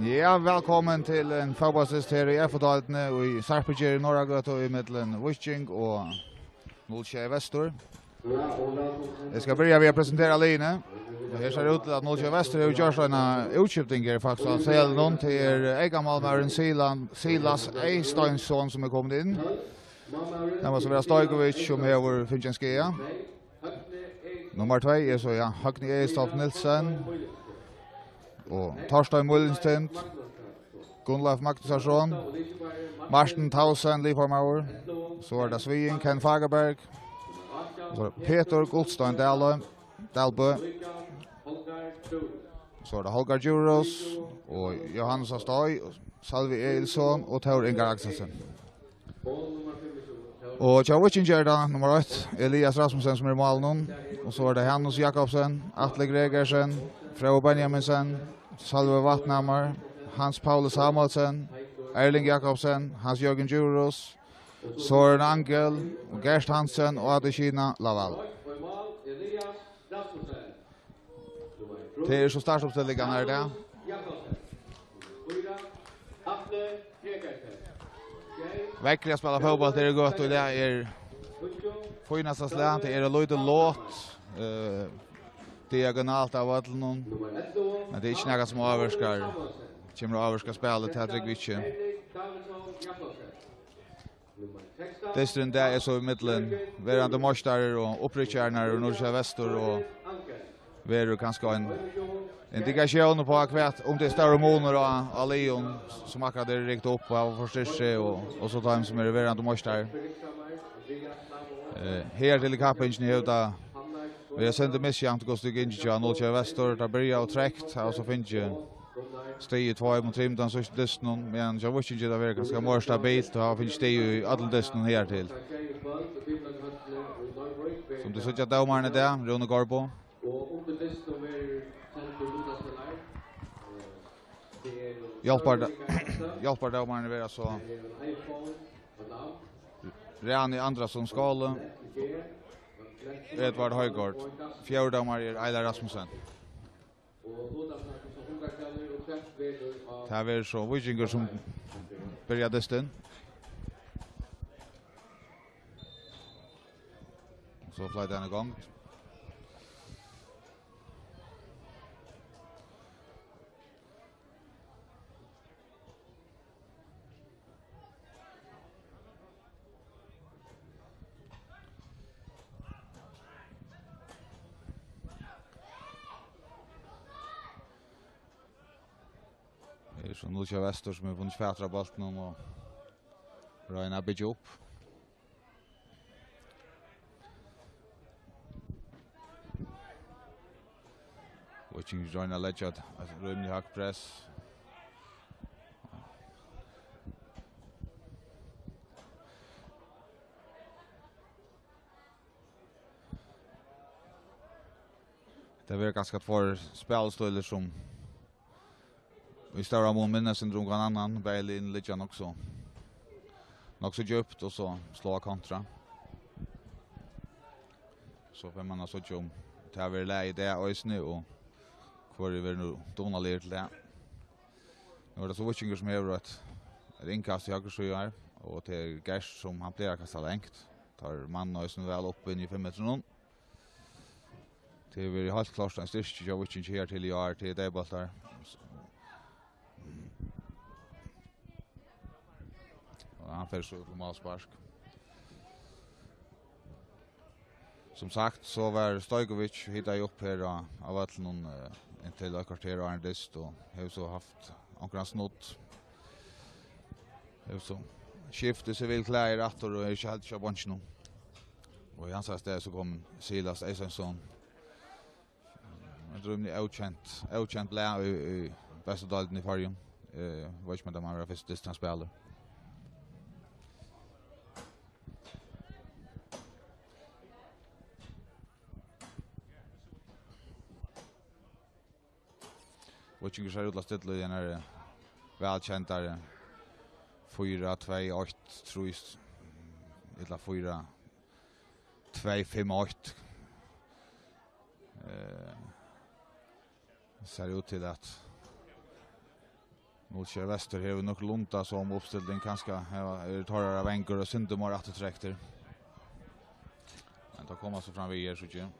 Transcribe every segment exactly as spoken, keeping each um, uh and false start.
Ja, vælkomin til ein fótbóltsdyst her í F-deildini í Sarpugerði, Norðragøta, í millum Víking og null sjey Vestur. Eg skal byrja við at presentera liðini. Og her sær út til, at null sjey Vestur hevur gjørt eina útskifting her, faktiskt, á seðlinum. Tað er eykamálmaðurin Silan-, Silas Eysteinsson, sum er komin inn. Tað má so vera Stojkovic, sum hevur fingið ein skaða. Nummar tvey er so, ja, Høgni Egilstoft Nielsen og Torstein Møhlenstind, Gunnleif Magnusson, Martin Tausen, liðformaður. So er tað Sviðing, Ken Fagerberg. So er Petur Gullstein Dalø, Dalbø. So er tað Holger Djurhuus og Johannes Astøy, Sølvi Egilson og Tór Ingar Akselsen. Og hjá Víkingi er tað nummar eitt, Elias Rasmussen, sum er í málinum. Og so er tað Hanus Jakobsen, Atle Gregersen, Fróði Benjaminsen, Sølvi Vatnhamar, Hans Pauli Samuelsen, Erling Jakobsen, Hans Jørgen Djurhuus, Søren Angel, Gert Hansen og Adesina Lawal. Tað er so startuppstillingarnar í dag. Veðrið at spæla fótbólt her í Gøtu í dag er fínasta slag. Tað er eitt lítið lot, eh, diagonalt av vøllinum, men tað er ikki nakað sum ávirkar, kemur at ávirka spælið, tað trúgvi eg ikki. Dysturin í dag er so í millum verandi meistarar og upprykkjarar úr null sjey Vestur, og verður kanska ein indikatión upp á hvat, um tað er stórur munur á, á liðum sum akkurát eru rykt upp og hava forstyrkt seg, og, og so teimum sum eru verandi meistarar. Eh, her til í kappingini hevur tað verið eitt sindur misjavnt, hvussu tað gongur hjá null sjey Vestur. Tað byrjaði ov tregt, hava so fingið stig í tveimum, trimum av teimum síðstu dystunum, meðan hjá Víkingi hevur tað verið kanska meira stabilt og hava fingið stig í øllum dystunum higartil. Sum tit síggja dómaran í dag, Rúni Gorbo. Hjálpar, hjálpardómarin verður so Rani Andrason Skåle, Edvard Højgaard. Fjórði dómari er Eilar Rasmussen. Tað verður so Víkingur, sum byrjar dystin. So floytar hann í gongd. Her er so null sjey Vestur, sum hevur funnið fatur á bóltinum og royna at byggja upp. Víkingur royna at leggja eitt, eitt rímiliga høgt press. Tað verður kanska tveir spælistílar, sum í stóran mun minna eitt sindur um hvønn annan. Bæði liðini liggja nokk so, nokk so djúpt, og so sláa kontra. So fer mann at síggja, um tað verður lag í dag eisini, og hvør ið verður nú dugnaligur til tað. Nú er tað so Víkingur, sum hevur eitt, eitt innkast í høgru síðu her, og tað er Gert, sum hann plagar at kasta langt. Teir manna eisini væl upp inni í fimm metrunum. Tað hevur verið heilt klárt ein styrki hjá Víkingi her til í ár, til deyðbóltar. Og hann fer so til málspark. Sum sagt, so var Stojkovic hitaður upp her á, á vøllinum, eh, inntil eitt korter áðrenn dyst, og hevur so havt onkran snudd. Hevur so skift í sivil klæðir aftur og er ikki heldur á bonkinum. Og í hansara stað so kom Silas Eysteinsson. Eitt rímiliga ókent, ókent blað í, í bestu deildini í Føroyum. Eh, veit ikki, um tað má vera fyrstu dyst, hann spælir. Víkingur sær út til at stilla í ein, eh, vælkendari fýra tvey eitt, trý, ella fýra tvey fimm eitt. Eh, sær út til at Nólsoyar Vestur hevur nøkulunda somu uppstilling, kanska hava, er teirra vangur og sindur meir afturtrektur. Men teir koma so fram við her, síggi eg.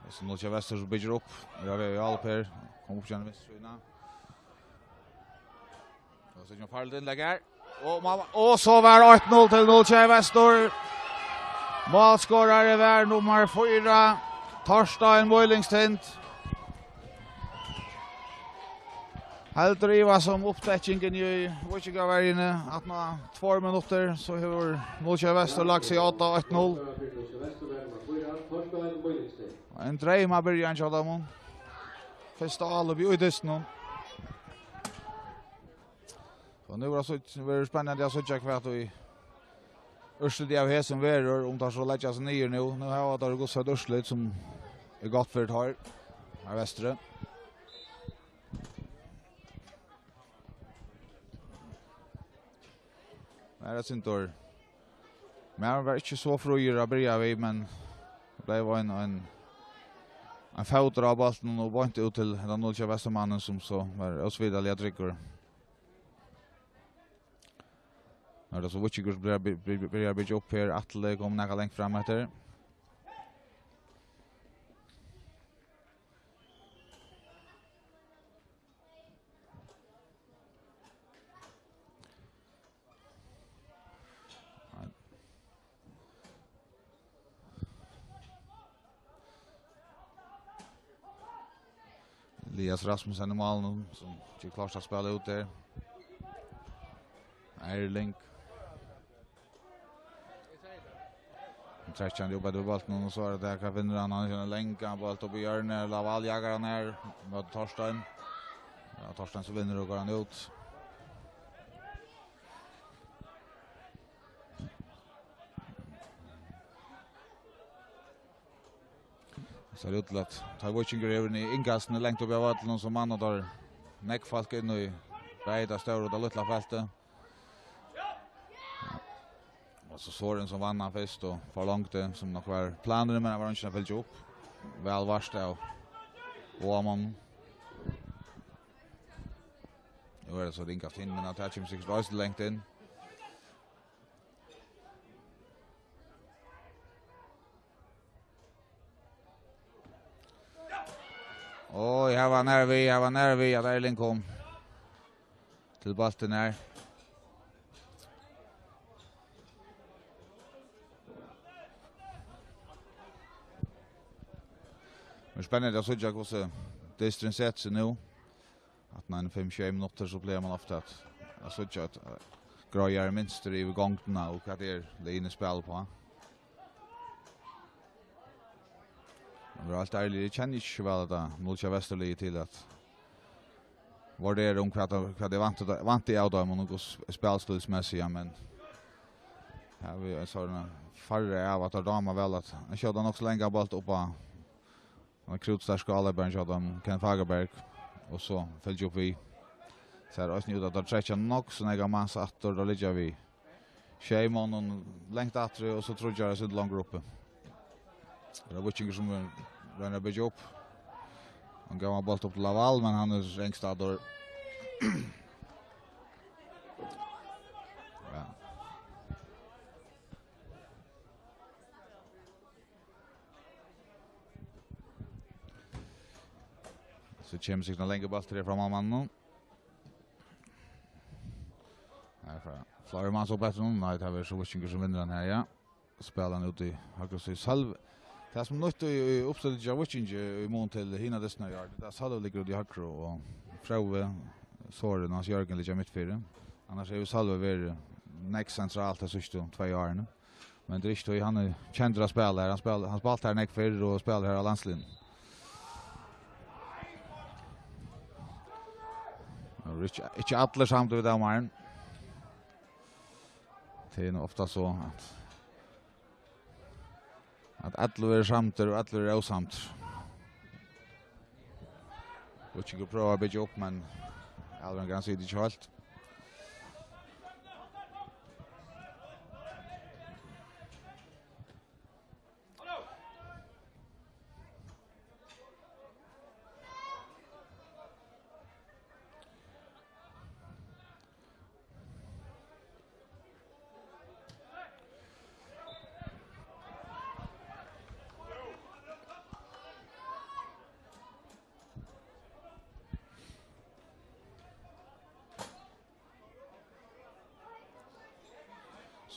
Hesin Nólsoyar Vestur sum byggir upp. Ja, vit eru á her. Kom upp ígjøgnum vinstru síðuna. Og so kemur farligt innlegg her. Og, man, og so var eitt null til Nólsoyar Vestur. Málskorari var nummar fýra, Torstein Meilingstindt. Heldur ivast um uppdekkingin í Víkingaverjuni. Aftaná tveir minuttir, so hevur Nólsoyar Vestur lagt seg á odda, eitt null. Ein dreymabyrjan hjá teimum. Fyrsta álopið í dystinum. Og nú er tað so, verður spennandi at síggja hvat í úrslitið av hesum verður, um teir so leggja seg niður nú. Nú hava teir gott sett úrslit sum er gott fyri teir. Har vestri. Nei, tað er synd, teir. Men hann var ikki so fríur at byrja við, men tað bleiv ein, ein, ein fótur á bóltinum og beint út til hendan Nólsoyar Vesturmannin, sum so var ósvikaliga tryggur. Nú er tað so Víkingur sum byrjar, by-, by-, byrjar at byggja upp her. Atli kom nakað langt fram eftir. Elias Rasmussen í málinum, sum ger klárt at spæla út her. Erling. Trekkjandi upp eftir bóltinum, og so er tað, hvat finnur hann? Hann er ein langan bólt upp í hjørnið, Laval jagar hann her, møtir Torstein. Ja, Torstein so vinnur og goyr hann út. Sær út til at tá Víkingur hevur inn í innkastini langt uppi á vøllinum, so manna teir nógv fólk inn í bæði tað stóra og tað lítla feltið. Og so Sorin sum vann hann fyrst og forlongdi, sum nokk var planurin, men hann var eingin at fylgja upp. Væl vart av Ámann. Nú er tað so ringast inn, men tað kemur sikkurt eisini langt inn. Oj, her var nær við, her var nær við, at Erling kom til bóltin her. Men spennandi at síggja, hvussu dysturin setir seg nú. Aftan á ein fimm, sjey minuttir, so plagar man ofta at, at síggja eitt, eh, greiðari mynstur yvir gongdina og hvat er liðini spæla uppá. Men vera heilt ærlig, eg kenni ikki so væl hetta Nólsoyar Vesturliðið til at vurdera um hvat, hvat eg vænti, vænti av teimum og hvussu spælstílsmessigt, ja, men her havi eg so ein farið av at teir dáma væl at skjóta nokk so langan bólt upp á Hann er krútsterkur áleyparin hjá teimum, Ken Fagerberg, og so fylgja upp við. Sær eisini út at teir trekkja nokk so nógvan mans aftur, teir liggja við sjey monnum langt aftur og so tríggjar eitt sindur longur uppi. Tað er Víkingur sum er, roynir at byggja upp. Hann gav ein bólt upp til Laval, men hann er ringstaddur. Ja. So kemur sikkurt ein langur bóltur her frá málmanninum. Her fara fleiri mans upp eftir honum. Nei, tað verður so Víkingur sum vinnur hann her, ja. Spælir hann út í høgru síðu. Sølvi, tað sum er nýtt í, í uppstillingini hjá Víkingi í mun til hinar dystirnar í ár, tað er, at Sølvi liggur út í høgru og Fróði Sorin og Hans Jørgen liggja mitt fyri. Annars hevur Sølvi verið nógv sentralt tey síðstu tvey árini. Men tað er ikki tí, hann er kendur at spæla her. Hann spæl-, hann spælt her nógv fyrr og spælir her á landsliðnum. Nú eru ikki, ikki allir samdir við dómaran. Tað er nú ofta so, at, at allir eru samdir og allir eru ósamdir. Víkingur prøvar at byggja upp, men Aðalvegur, hann situr ikki heilt.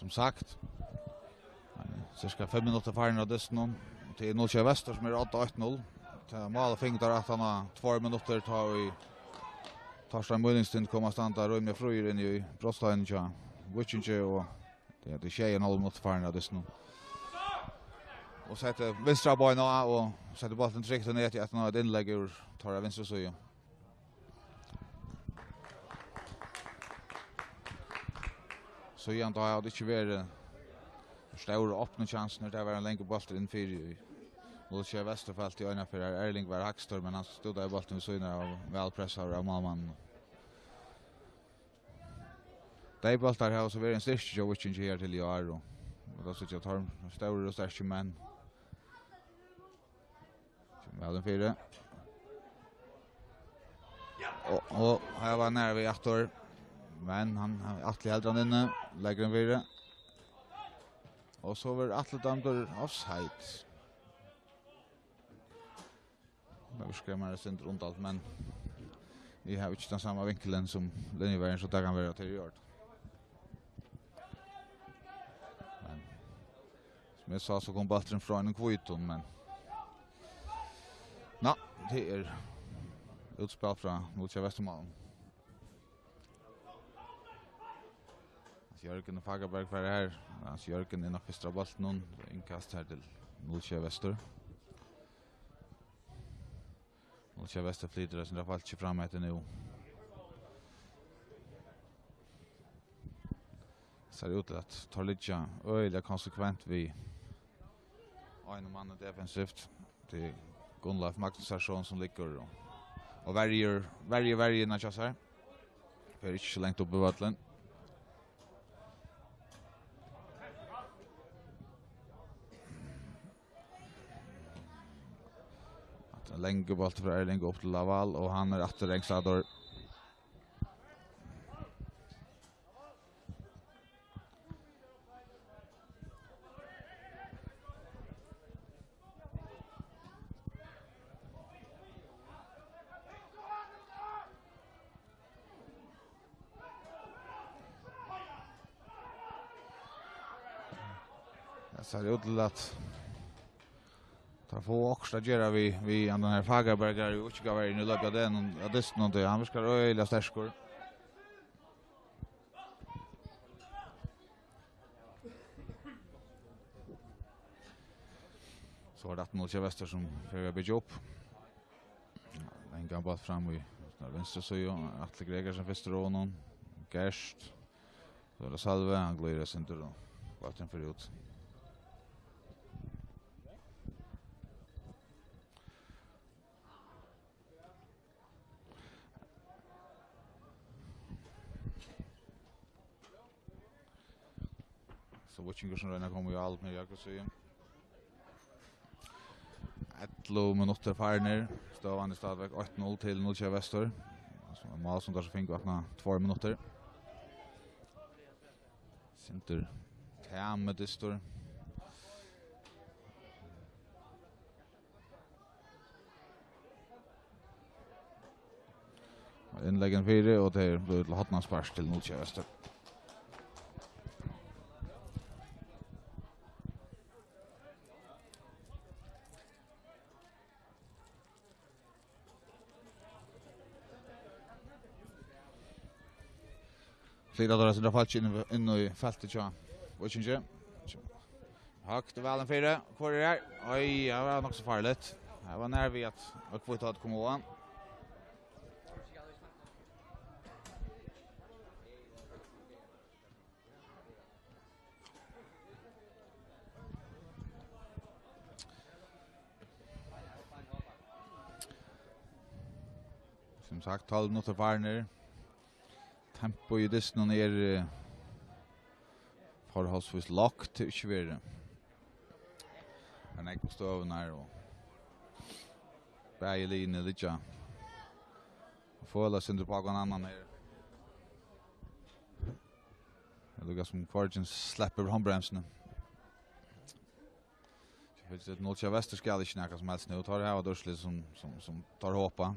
Sum sagt, cirka fimm minuttir farin av dystinum. Til null sjey Vestur, sum er á eitt null. Tað málið fingu teir aftan á tveir minuttir, tá ið Torstein Møningstind kom at standa rímiliga fríur inni í brotsteiginum hjá Víkingi, og tað er sjey og ein hálv minuttir farin av dystinum. Og setti vinstra bein á og setti bóltin trygt í netið eftir eitt innlegg úr teirra vinstru síðu. Síðan tá hava tað ikki verið stóru opnu kjansur. Tað var ein langur bóltur inn fyri í null sjey Vesturfelt í eina ferð, har Erling var hægstur, men hann stútaði bóltin við síðuna av, væl pressaður av málmanninum. Deyðbóltar hava so verið ein styrki hjá Víkingi her til í ár, og, og tá síggja teir stórir og sterkir menn. Kemur væl inn fyri. Og, og her var nær við aftur. Men hann, hann Atli heldur hann inni, leggur inn fyri. Og so verður Atli dømdur offside. Tað virkar meira sindur undarligt, men eg havi ikki tann sama vinkilin sum linjuverjin, so tað kann vera til í ár. Men sum eg sá, so kom bólturin frá einum hvítum, men ná, tað er útspæl frá null sjey Vesturmálinum. Hans Jørgen og Fagerberg fara her. Hans Jørgen inn á fyrsta bóltin, og innkast her til null sjey Vestur. Null sjey Vestur flytur eitt sindur av fólki fram eftir nú. Sær út til at teir liggja øgiliga konsekvent við einum manni defensivt. Tað er Gunnleif Magnusson, sum liggur og, og verjir, verjir verjuna hjá sær. Fer ikki so langt upp í vøllin. Ein langur bóltur frá Erling upp til Laval, og hann er aftur rangstaður. Tað sær út til at teir fáa okkurt at gera við, við hann, tann her Fagerberg, er jú ikki gav inn í løpið av degnum, av dystinum, tí hann virkar øgiliga sterkur. So er tað null sjey Vestur, sum fer at byggja upp. Langan bólt fram í vinstru síðu. Atli Gregersen fyrstur á honum. Gerst. So er tað Sølvi, hann glíður eitt sindur og bólturin fer út. So Víkingur sum roynir at koma í álit niðri á høgru síðu. Ellivu minuttir farnir. Støðan er stadigvæk eitt null til null sjey Vestur. Sum er mál sum teir so fingu aftan á tveir minuttir. Sindur tæmi dystur. Og innlegg inn fyri, og tað er blivið til hornaspark til null sjey Vestur. Flyta teir seg fólk inn, inn í feltið hjá Víkingi. Høgt og væl inn fyri. Hvør er her? Oi, ja, det var nokk so farligt. Det var nær við at, at Hvíta høvdu komið á. Sum sagt, tólv minuttir farnir. Tempo í dystinum er, eh, forholdsvis lágt, tað er ikki verið. Har nógv støðuna er, og bæði liðini liggja og føla sindur upp á hvønn annan her. Tað er líka sum hvørgin sleppur handbremsuna. Null sjey Vestur skal ikki nakað sum helst nú. Teir hava eitt úrslit sum, sum, sum teir håpa.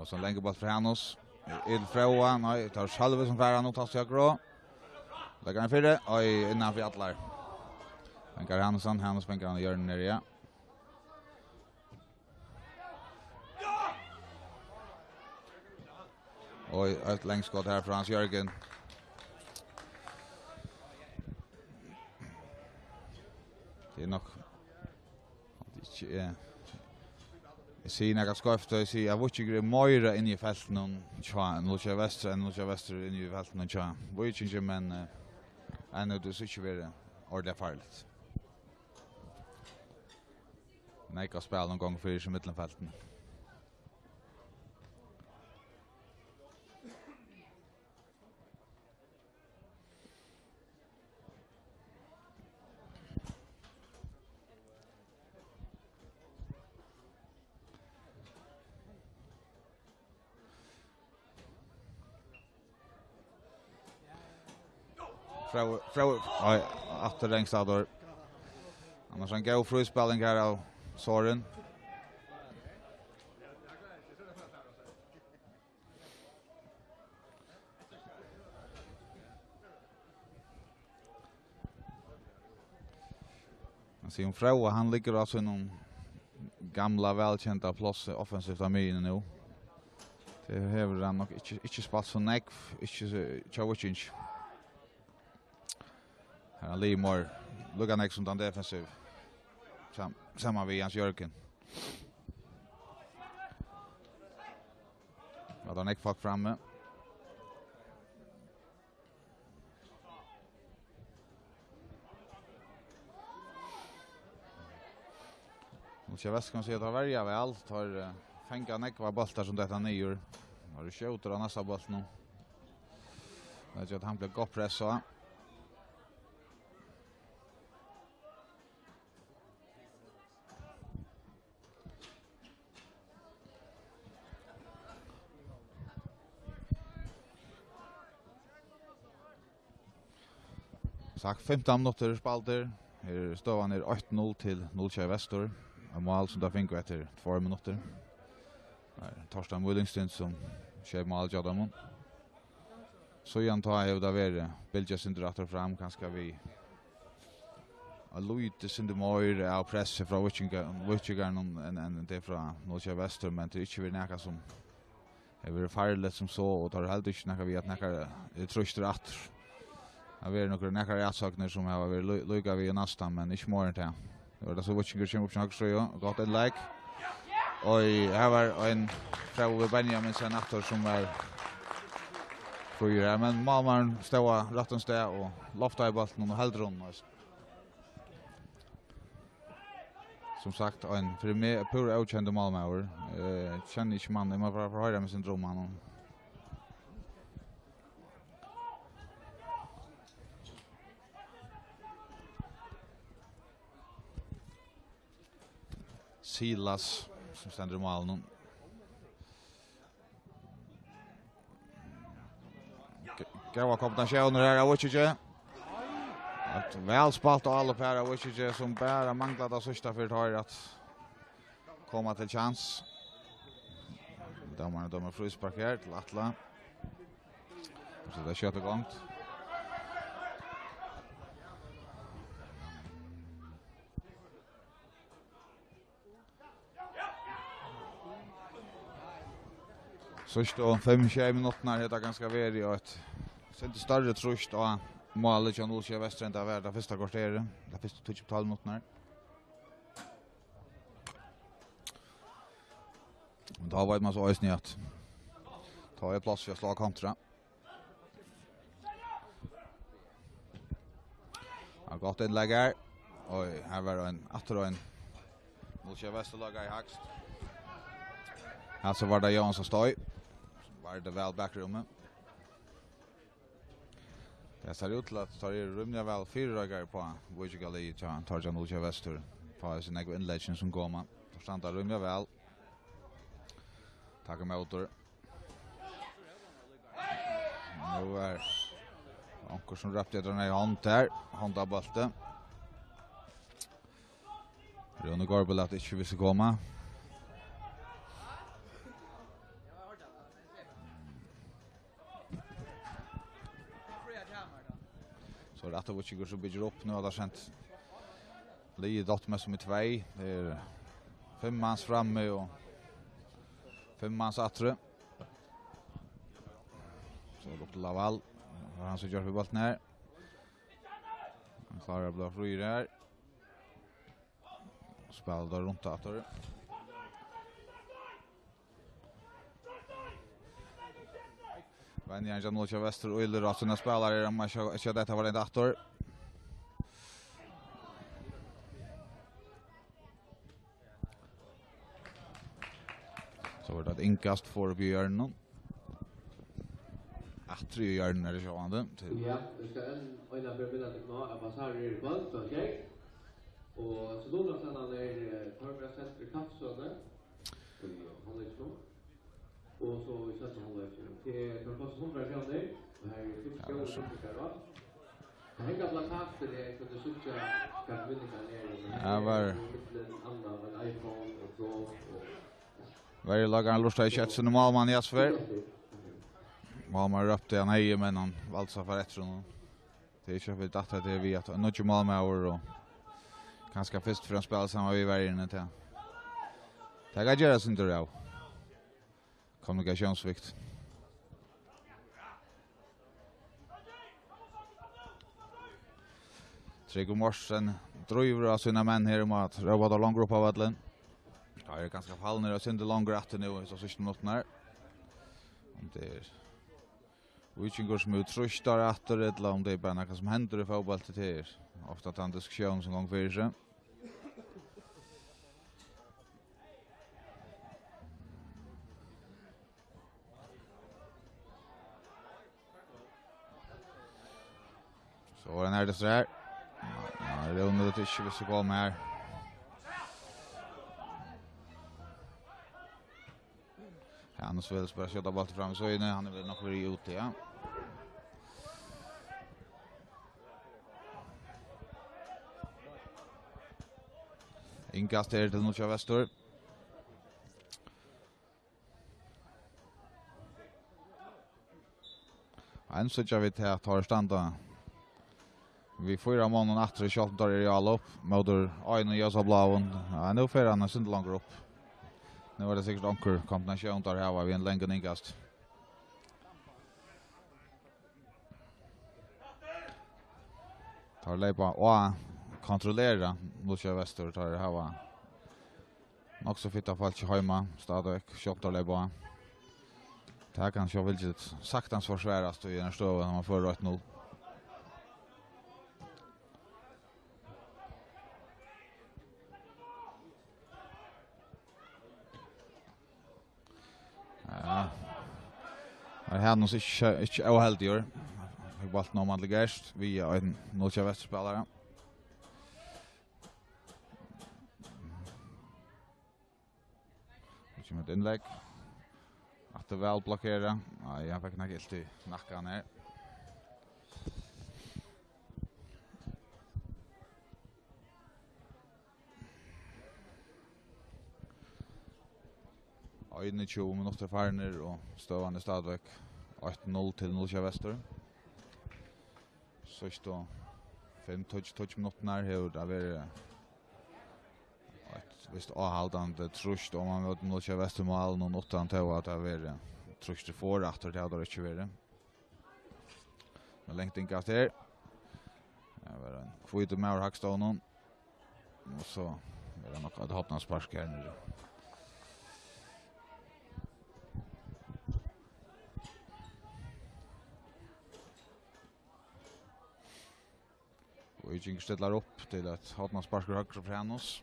So langur bóltur frá Hanus. Til Fróða, nei, tað er Sølvi sum fær hann út, Hanus Jakob. Leggur hann fyri, oj, innan fyri allar. Bengar Hanusson, Hanus bengar hann í hjørnið niðri, ja. Og eitt langt skot her frá Hans Jørgen. Tað er nokk. Ikki, eh, eg sigi nakað skeivt, eg sigi, at Víkingur er meira inni í feltinum hjá Nólsoyar Vestur enn Nólsoyar Vestur er inni í feltinum hjá Víkingi, men, eh, enn hevur tað so ikki verið ordiliga farligt. Nógv av spælinum gongur fyri seg millum feltini. Fróði, Fróði, nei, aftur Rengstadur. Annars ein góð fríspæling her av Sorin. Man sigur um Fróða, hann liggur á sínum gamla, vælkenda plássi offensivt á miðjuni nú. Tað hevur hann nokk ikki, ikki spælt so nógv, ikki so, hjá Víkingi. Her er hann liðugur, líka nógv sum tann defensiv. Sam-, saman við Jens Jørgen. Ja, tað er nógv fólk frammi. Nólsoyar Vestur, kann siga, teir verja væl, teir, eh, fanga nógvar bóltar sum detta niður. Teir eru skjótir á næsta bóltinum. Tað ger at hann blívur gott press á. Sagt, fimtan minuttir spældir. Her er støðan er eitt null til Nólsoyar Vestur. Eitt mál sum teir fingu eftir tveir minuttir. Her er Torstein Møe Lyngstuen sum skeyt mál hjá teimum. Síðan tá hevur tað verið bylgjað sindur aftur og fram, kanska við eitt lítið sindur meira av pressi frá Víkinga-, Víkingarunum enn, enn tað frá Nólsoyar Vestur, men tað er ikki verið nakað sum hevur verið farligt sum so, og tað er heldur ikki nakað við, at nakar er trýstur aftur. Tað verður nakrar, nakrar atsøgnir sum hava verið lí-, líka við næstan, men ikki meira enn tað. Nú er tað so Víkingur kemur upp til høgru síðu, og gott innlegg. Oj, her var ein Fróði Benjaminsen aftur sum var fríur her, men málmaðurin stóð á rættum stað og loftaði bóltin og heldur honum eisini. Sum sagt, ein fyri meg púra ókendur málmaður. Eg kenni ikki mannin, eg má bara forhoyra meg sindur um hann. Silas, sum stendur í málinum. G-, góðar kombinatiónir her av Víkingi. Eitt væl spælt álopp her av Víkingi, sum bara manglar tað síðsta fyri teir at koma til kjans. Dómarin dømir fríspark her til Atla. So tað er skjótt í gongd. Síðstu fimm, sjey minuttirnar hevur tað kanska verið eitt sindur størri trýst á málið hjá Nólsoyar Vestur enn tað var tað fyrsta korterið, tað fyrstu tíggju, tólv minuttirnar. Men tá veit man so eisini, at tá er pláss fyri at sláa kontra. Ja, gott innlegg her. Oj, her var ein, aftur ein. Nólsoyar Vestur leikarar í hægst. Her so var tað Jóansson Støy. Var tað væl bakrúmi. Tað sær út til, at teir eru rímiliga væl fyrireikaðir uppá Víkingaliðið hjá, teir hjá Nólsoyar Vestur. Tá er so nógv innlegg sum koma. Teir standa rímiliga væl. Taka ímóti. Nú er onkur sum rópti eftir einari hond har. Hond á bóltin. Rúni Gorbøl læt ikki vissu koma. Aftur Víkingur sum byggir upp. Nú er tað sent liðið dolt mest sum í tvey. Tað er fimm mans frammi og fimm mans aftur. So er upp til Laval. Har hann so gjør við bóltin her. Hann klárar at blíva fríur her. Spælir tað runt aftur. Venjarin hjá Nólsoyar Vestur, Ílur á sínar spælarar, um ikki, ikki at detta var rent aftur. So er tað eitt innkast, fór upp í hjørnum. Aftur í hjørnum er tað sjálvandi. Til Ja, vit skal enn eina ferð minna tykkum á, at Basarir eru í kvøld klokkan sjey. Og so Luna Sandal er, eh, torvbræt sentri í Kaffistovu. Í hálvleikinum. Og so í seinna hálvleiki. Tað er, tað kostar hundrað krónur, og her eru fimm Ja, skjóðir so. Sendingar á. Tað hanga plakatir her, so tú síggja, hvat vinningar eru. Ja, var Millum annað ein iPhone og Pro og Verjuleikarin lurtar ikki eftir sínum málmanni í hesi ferð. Málmaðurin rópti, hann hevði, men hann valdi so at fara eftir honum. Tað er ikki, at vit detta til við, at ein nýggjur málmaður og kanska fyrst og fremst spæla saman við verjuni, tað, tað kann gera eitt sindur av kommunikatiónsvikt. Trygve Morsen drívur á sínar menn her um at rópa teir longur upp á vøllin. Teir eru kanska farnir eitt sindur longur aftur nú í so síðstu minuttirnar. Um tað er Víkingur sum hevur trýst teir aftur, ella um tað er bara nakað sum hendir í fótbólti, tað er ofta tann diskussiónin sum gongur fyri seg. So er hann her, dessverre. Ja, Rúni, tað er ikki vist at koma her. Hanus vil bara skjóta bóltin fram í síðuna, hann er vel nokk verið úti, ja. Innkast her til Nólsoyar Vestur. Enn síggja vit her, at teir standa við fýra monnum aftur, sjálvt um teir eru í álop, móti einum ljósabláum. Ja, nú fer hann eitt sindur longur upp. Nú er tað sikkurt onkur kombinatión, teir hava við ein langan innkast. Teir leypa og kontrollera Nólsoyar Vestur, teir hava nokk so fitta fólk heima, stadigvæk, sjálvt teir leypa á. Tað kann sjálvt villigt saktans forsvarast í eini støðu, har man førir eitt null. Ja. Her er hann ikki, ikki óheldigur. Fekk bóltin oman til Gerst, via ein Nólsoyar Vestur-spælara. Nú kemur eitt innlegg. Aftur væl blokkerað. Nei, hann fekk nakað ilt í nakkan her. Einogtjúgu minuttir farnir og støðan er stadigvæk eitt null til Nólsoyar Vestur. Síðstu fimm, tíggju, tíggju minuttirnar hevur tað verið eitt vist áhaldandi trýst, og man møtir Nólsoyar Vestur mál, nú uttan tó at tað hevur verið trýst í for aftur, tað hevur tað ikki verið. Men langt innkast her. Her var ein hvítur maður á hagstovnum. Og so er tað nokk eitt hornaspark her niðri. Og Víkingur stillar upp til eitt hornaspark úr høgru frá Hanus.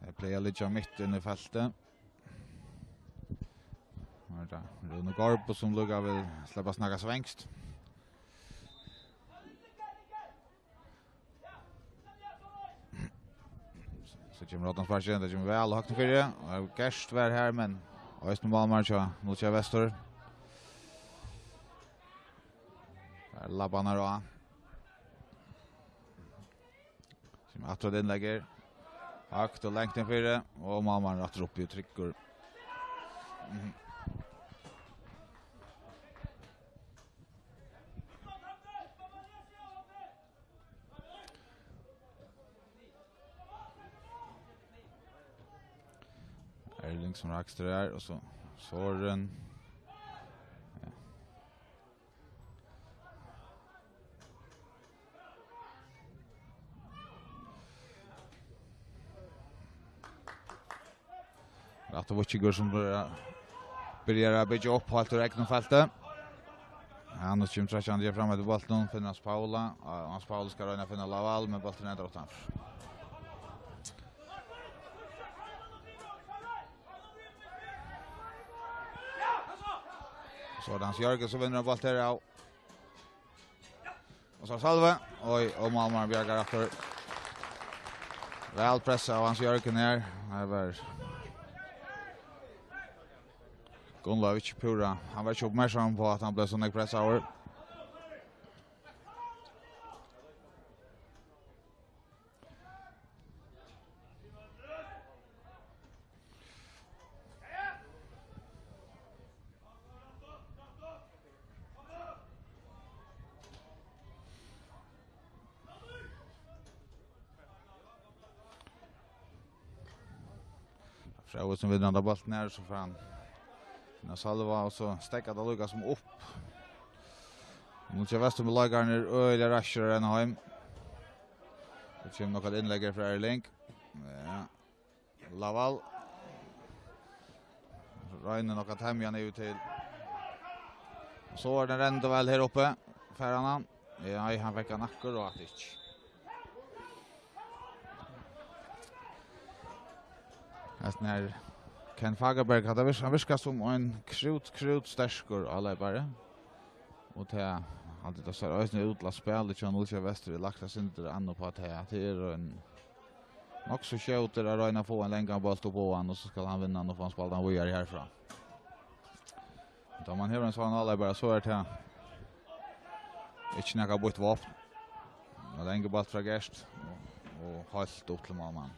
Tey plaga at liggja mitt inni í feltið. Nú er tað Rúni Gorbo, sum líka vil sleppa at snakka svenskt. So kemur hornasparkið, tað kemur væl høgt fyri. Og Gerst var her, men eisini málmaður hjá Nólsoyar Vestur. Har labbar hann á. Sum aftur at innlegg er. Høgt og langt inn fyri, og málmaðurin rættur upp í tryggur. Mhm. Erling sum rakst her, og so Soren. Ja. Rættur víkingur sum byrjar, byrjar at byggja upp heilt úr egnum felti. Ja, nú kemur trekkjandi fram eftir bóltinum, finnur Hans Paula. Ja, Hans Paula skal royna at finna Laval, men bólturin endar uttanfyri. So er tað Hans Jørgen sum vinnur ein bólt her av. Og so Salve. Oj, og málmaðurin bjargar aftur. Væl pressað av Hans Jørgen her. Her var Gunnlaugur ikki púra. Hann var ikki uppmerksom á at hann bleiv so nógv pressaður. Fróði sum vinnur handa bóltin her, so fær hann inn á Salva, og so steðgar tað líka sum upp. Nú kemur Vesturmýrleikararnir øgiliga raskir at renna heim. So kemur nokk eitt innlegg her frá Erling. Ja. Laval. Roynir nokk at temja hann yvir til. So er tað rennandi væl her uppi. Fær hann hann? Ja, nei, hann fekk hann akkurát ikki. Hesin her, Ken Fagerberg, hann virkar, hann virkar sum ein krút, krút sterkur áleypari. Og tað, hann, tað sær eisini út til at spælið hjá Nólsoy Vestur er lagt eitt sindur an upp á tað. Tað er ein nokk so skjótur at royna at fáa ein langan bólt upp á hann, og so skal hann vinna hann og fáa hann spældan víðari herfrá. Tá man hevur ein sånn áleypara, so er tað ikki nakað býtt vápn. Men langur bóltur frá Gert og, og heilt upp til málmann.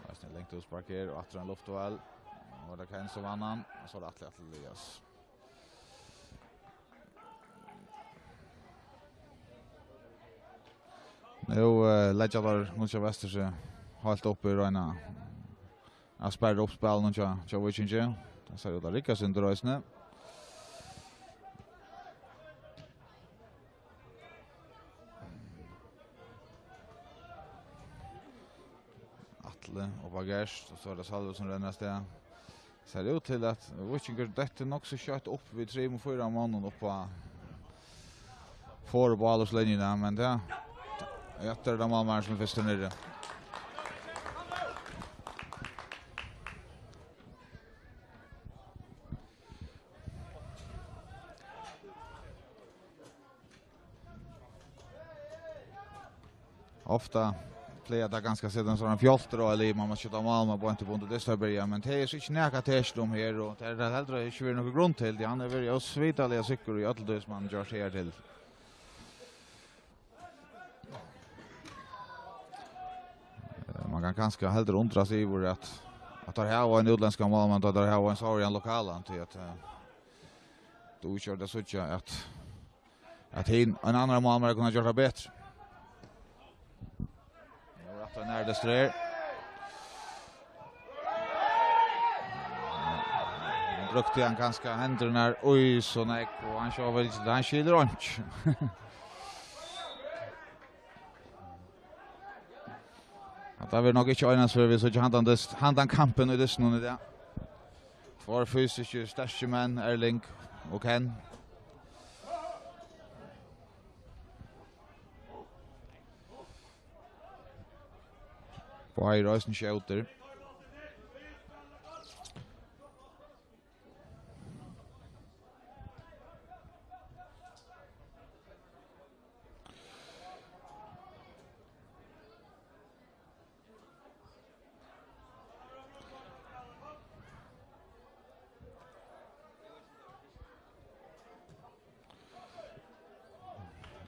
Eisini langt útspark her, og aftur ein luftduell. Nú er tað Ken sum vann hann, og so er tað Atli, Atli Elias. Nú, eh, leggja teir Nólsoy Vestur seg heilt upp í royna at sperra upp spælinum hjá, hjá Víkingi. Tað sær út at rigga eitt sindur eisini. Atli og Bagers, og so er tað Salve sum rennur avstað. Sær út til at Víkingur dettur nokk so skjótt upp við trimum, fýra monnum upp á for- og baklentslinjuna, men tað, ja, tað er tað málmaðurin sum er fyrstur niðri. Ofta plagar tað kanska at seta ein sånn fjáltur á, ella man má skjóta mál, man beint upp undir dystin at byrja, men tað er so ikki nakað at teskja um her, og tað er tað heldur ikki verið nøkur grund til, tí hann hevur verið ósvitaliga sikkur í øllum tí sum hann gjørt her til. Eh, man kann kanska heldur undrast yvir at, at teir hava ein útlendskan málmann, tá teir hava ein sárigan lokalan, tí at, eh, tú ikki at síggja at at hin, ein annar málmaður kundi gjørt tað betri. Nú er aftur nær dystur her. Nú brúkti hann kanska hendurnar í so nógv, og hann sjá vel, hann skilur einki. Hatta verður nokk ikki einans fyri, vit síggja handan dyst, handan kampin í dystinum í dag. Tveir fysiskt sterkir menn, Erling og Ken. Báðir eisini skjótir.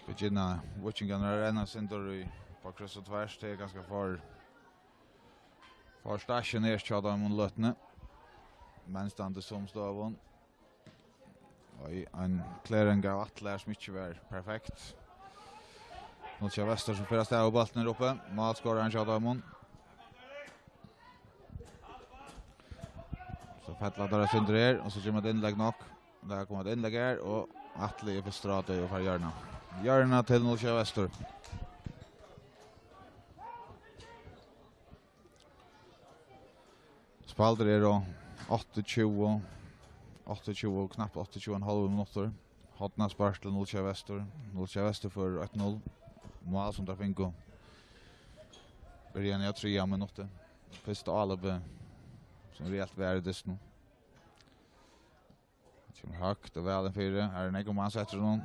Begynna víkingarnir at renna eitt sindur í, á kryss og tvers, tað er kanska for, for stationært hjá teimum um løtuni. Menn standa í somu støðum. Oj, ein klering av Atle her sum ikki var perfekt. Nólsoyar Vestur sum fer av stað við bóltin her uppi. Málskorarin hjá teimum. So fella teir eitt sindur her, og so kemur eitt innlegg nokk. Der kom eitt innlegg her, og Atli er fyrstur á tí og fær hjørna. Hjørna til Nólsoyar Vestur. Spældir eru áttaogtjúgu, áttaogtjúgu, knapt áttaogtjúgu og ein hálvur minuttur. Hornaspark til Nólsoyar Vestur. Nólsoyar Vestur førir eitt null. Mál sum teir fingu. Byrjan av triðja minutti. Fyrsta álopið sum reelt var í dystinum. Kemur høgt og væl inn fyri. Her er nógvur maður settur honum.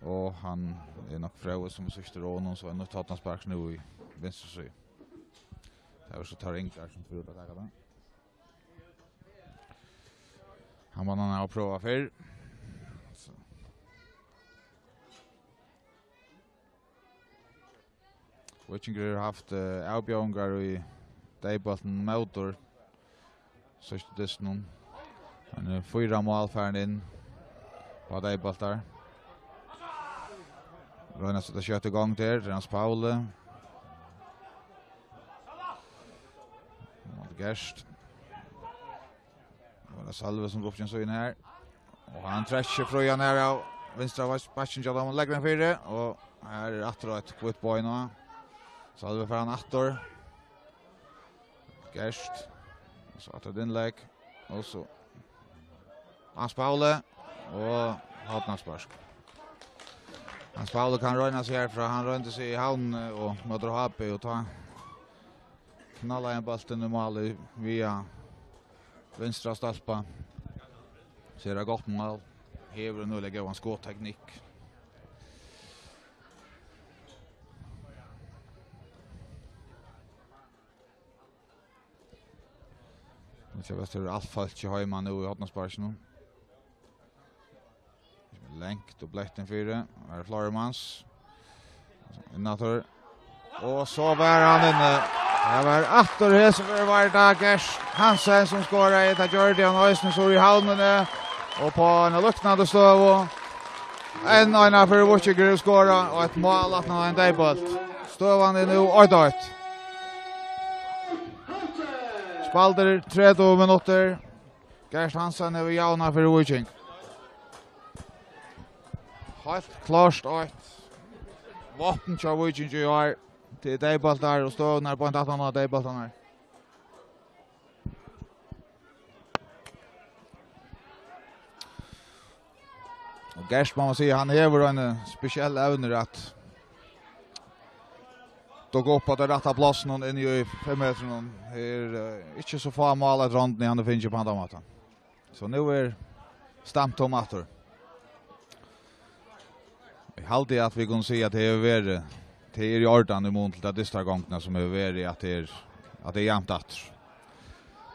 Og hann er nokk Fróði sum er síðstur á honum, so er nýtt hornaspark nú í vinstru síðu. Tað er so Tár Ingar sum fer út at taka tað. Hann man hann hava prøvað fyrr. So. Víkingur hevur havt, eh, avbjóðingar í deyðbóltin mótur síðstu dystinum. Men, eh, fýra mál farin inn á deyðbóltar. Royna at seta skjótt í gongd her. Hans Pauli. Móti Gert. Nú er tað Sølvi sum roknar seg inn her. Og hann trekkir frían her av vinstra bak-, bakkin hjá teimum, leggur hann fyri. Og her er aftur eitt hvítt bein á. Sølvi fær hann aftur. Gert. Og so aftur eitt innlegg. Og so Hans Pauli. Og hornaspark. Hans Pauli kann royna seg herfrá. Hann royndi seg í Havn og møtir H B og tá knallaði hann bóltin í mál í, via vinstra stolpa. Sera gott mál. Hevur ein øgiliga góðan skotteknikk. Nú sær Vestur alt fólkið heima nú í hornasparkinum. Langt og bleytt inn fyri. Her er fleiri mans. Inn aftur. Og so var hann inni. Her var aftur hesin fyri var tað Gert Hansen sum skoraði. Tað gjørdi hann eisini so í Havnini. Og på ein líknandi støðu. Enn ein av fyri Víkingur skorað og eitt mál aftan á ein deyðbólt. Støðan er nú eitt eitt. Spældir tretivu minuttir. Gert Hansen hevur javnað fyri Víking. Heilt klárt eitt vápn hjá Víkingi í ár. Til deyðbóltar og støðurnar beint aftan á deyðbóltarnar. Og Gert, má man siga, hann hevur eini spesiell evnir at dukka upp á tey rætta plássunum inni í fimm metrunum. Her er, eh, ikki so fá mál at rondni hann hevur fingið upp á handan mátan. So nú er stamt tóm aftur. Eg haldi at vit kunnu siga at tað hevur verið, tað er í ordan í mun til ta dystargongdina sum hevur verið, at tað er, at tað er javnt aftur.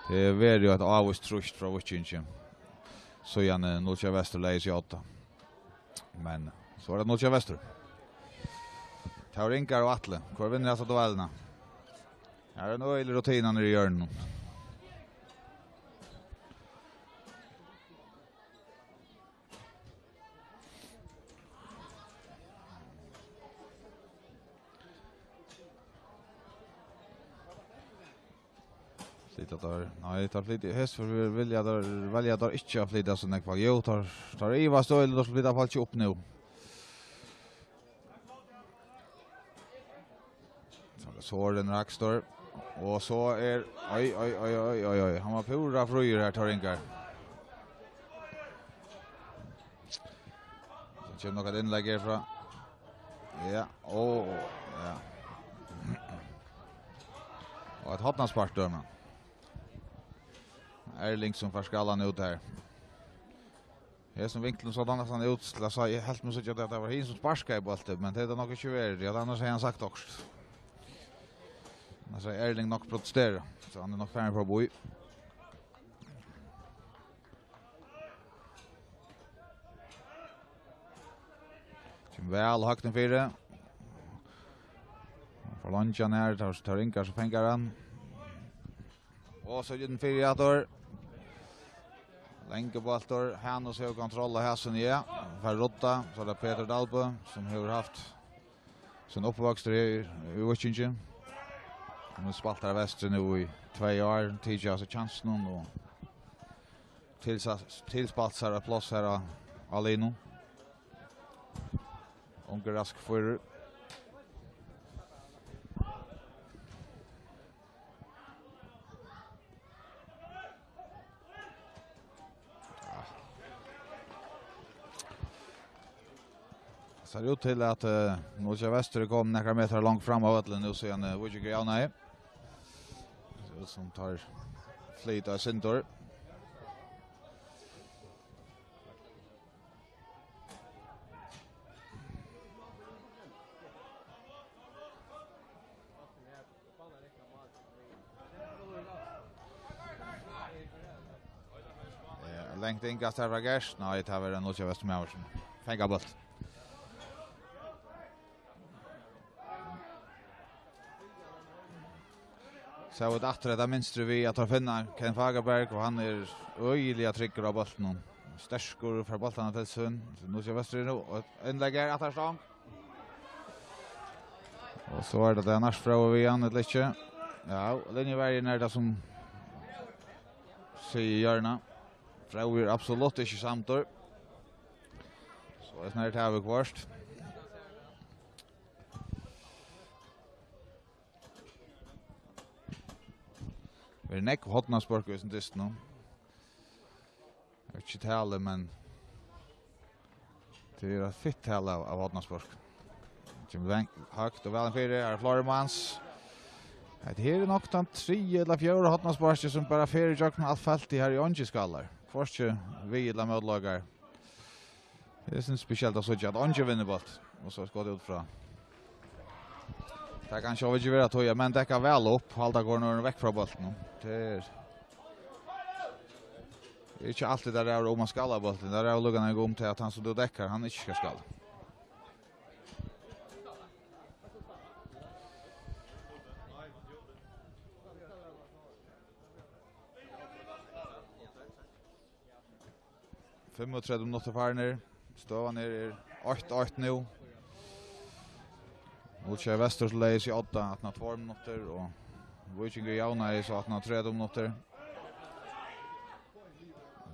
Tað hevur verið eitt ávíst trýst frá Víkingi, síðan, eh, Nólsoyar Vestur legði seg á odda. Men so er tað Nólsoyar Vestur. Tað eru Ingar og Atli. Hvør vinnur hasa duellina? Her er ein øgilig rutina niðri í hjørninum. Flyta teir? Nei, teir flyta. Hesar vilja teir, velja teir ikki at flyta so nógv. Jú, teir, teir ivast øgiliga, teir flyta fólk upp nú. So er Sorin Rakstor. Og so er, oj, oj, oj. Hann var púra fríur her, Tár Ingar. So kemur nokk eitt innlegg herfrá. Ja, og, ja. Og eitt hornaspark dømir hann. Erling sum fær skallan út her. Hesin vinklurin sá tað næstan út til at siga, eg helt meg síggja at tað var hin sum sparkaði bóltin, men tað er tað nokk ikki verið, tí at annars hevði hann sagt okkurt. Annars hevði Erling nokk protesterað, so hann er nokk farin framvið. Kemur væl høgt inn fyri. Forlongja hann her, Tár, Tár Ingar sum fangar hann. Og so inn fyri aftur. Langur bóltur, Hanus hevur kontroll á hasum, ja. Fær rudda, so er tað Petur Dalbø, sum hevur havt sín uppvøkstur her í Víkingi. Hann hevur spælt her vestri nú í tvey ár, tikið av seg kjansin og tilsa-, tilspælt sær eitt pláss her á, á liðnum. Ungur, raskur fýrur. Sær út til at, eh, Nólsoyar Vestur er komin nakrar metrar langt fram á vøllin nú, síðan, eh, Víkingur javnaði. Sær út sum teir flyta eitt sindur. Eh, langt innkast her frá Gert. Nei, tað var ein Nólsoyar Vesturmaður sum fangar bóltin. Sær vit aftur hetta mynstrið við at teir finna Ken Fagerberg, og hann er øgiliga tryggur á bóltinum. Sterkur, fær bóltarnar til sín. Nólsoyar Vestur nú, og innlegg er aftur stong. Og so er tað Lennart Fróði við hann, ella ikki? Ja, linjuverjin er tað sum sigur hjørna. Fróði er absolutt ikki samdur. So er snart her viðhvørt. Verður nógv hornaspørk í hesum dystinum. Tað er ikki talið, men tað er eitt fitt tal av, av hornaspørk. Kemur vang-, høgt og væl fyri, er Flormans. Hetta her er nokk tann triðja ella fjórða hornaspørkin, sum bara fer ígjøgnum alt feltið her í Ongi skallar. Hvørki við ella mótloykar. Tað er sovorðið spesielt at síggja, at Ongi vinnur bólt, og so skot út frá. Tað kann sjálvandi ikki vera tí, at menn dekka væl upp, halda kornini vekk frá bóltinum. Tað er, tað er ikki altíð, tað ræður um at skalla bóltin. Tað ræður líka nógv um til, at hann, sum tú dekkar, hann ikki skal skalla. Fimmogtretivu minuttir farnir. Støðan er, er eitt eitt nú. Nólsoyar Vestur leiðir seg í odda aftaná tveir minuttir, og Víkingur javnaði so aftaná tretivu minuttir.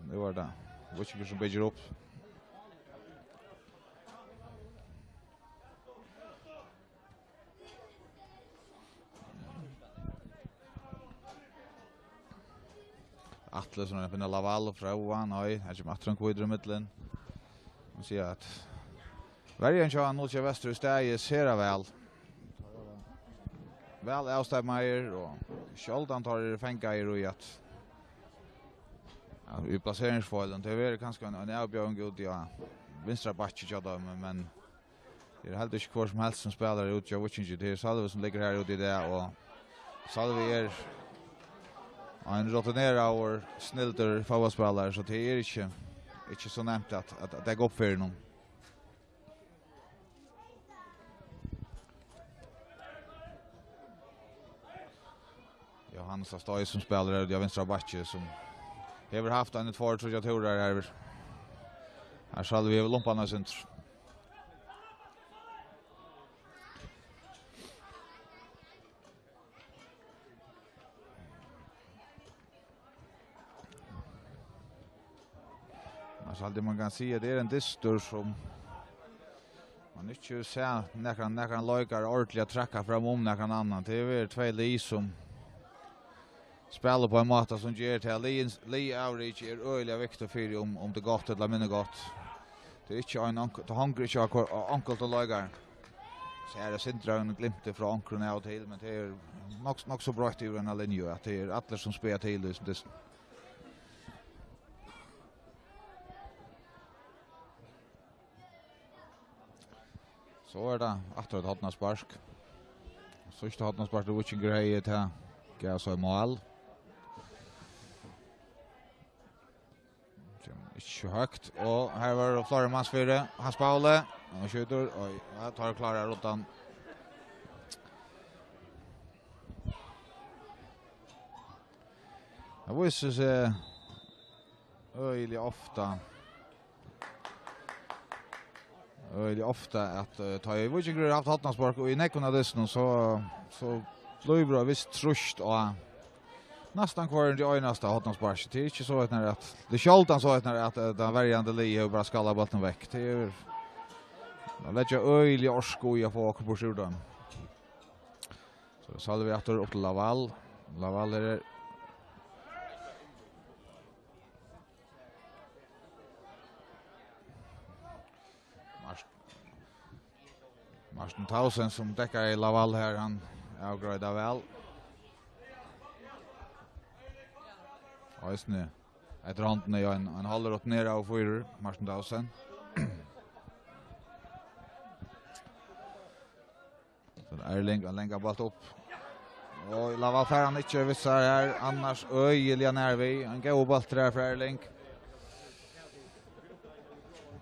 Nú er tað Víkingur, sum byggir upp. Atli, sum er at finna Laval og Fróða, nei, her kemur aftur ein hvítur í millum. Vit síggja, at verjan hjá Nólsoyar Vestur er staðin sera væl. Væl avstemmaðir, og sjáldan teir eru fangaðir í at, ja, í plaseringsfeilum. Tað verður kanska ein, ein avbjóðing úti á vinstra bakki hjá teimum, men tað er heldur ikki hvør sum helst sum spælir úti á Víkingi. Tað er Sølvi, sum liggur her úti í dag, og Sølvi er ein rutineraður, snildur fótbóltsspælari, so tað er ikki, ikki so nemt at, at, at taka upp fyri honum. Jóhannes Støy, sum spælir her úti á vinstra bakki, sum hevur havt ein tveir, tríggjar túrar her. Her Sølvi hevur lumpað hann eitt sindur. Men so haldi eg, man kann siga, at tað er ein dystur, sum man ikki hevur sæð nakran, nakran leikara ordiliga trakka fram um nakran annan. Tað hevur verið tvey lið, sum spæla upp á ein máta, sum ger til, at liðin-, liðavrikið er øgiliga viktigt fyri, um, um tað er gott ella minni gott. Tað er ikki ein onk-, tað hongur ikki á hvør-, á onkultum leikara. So er tað sindur av einum glimti frá onkrum av og til, men tað er nokk, nokk so broytt yvir eina linju, at tað er allir, sum spæla til í hesum dystinum. So er tað aftur eitt hornaspark. Síðsta hornaspark, Víkingur hevði, tað gav so eitt mál. Kemur ikki høgt. Og her var Florian Mansfjørð. Hans Paule. Og skjýtur. Og ja, teir klára ruddan. Tað vísir seg øgiliga ofta, øgiliga ofta, at, eh, tá ið Víkingur hevur havt hornaspark, og í nógvum av dystunum, so, so blívur tað vist trýst á næstan hvørjum tí einasta hornasparki. Tað er ikki so, at, at, tað er sjáldan so, at, at, at tann verjandi lið hevur bara skallað bóltin vekk. Tað er, at leggja øgiliga orku í at fáa okkurt burtur úr teimum. So Sølvi aftur upp til Laval. Laval er Mart-, Martin Tausen, sum dekkar í Laval her, hann avgreiðir væl. Eisini eftir hondini í ein, ein hálvur upp niður av fýra, Martin Tausen. So Erling, ein langan bólt upp. Og Laval fær hann ikki við sær her, annars øgiliga nær við. Ein góður bóltur her frá Erling.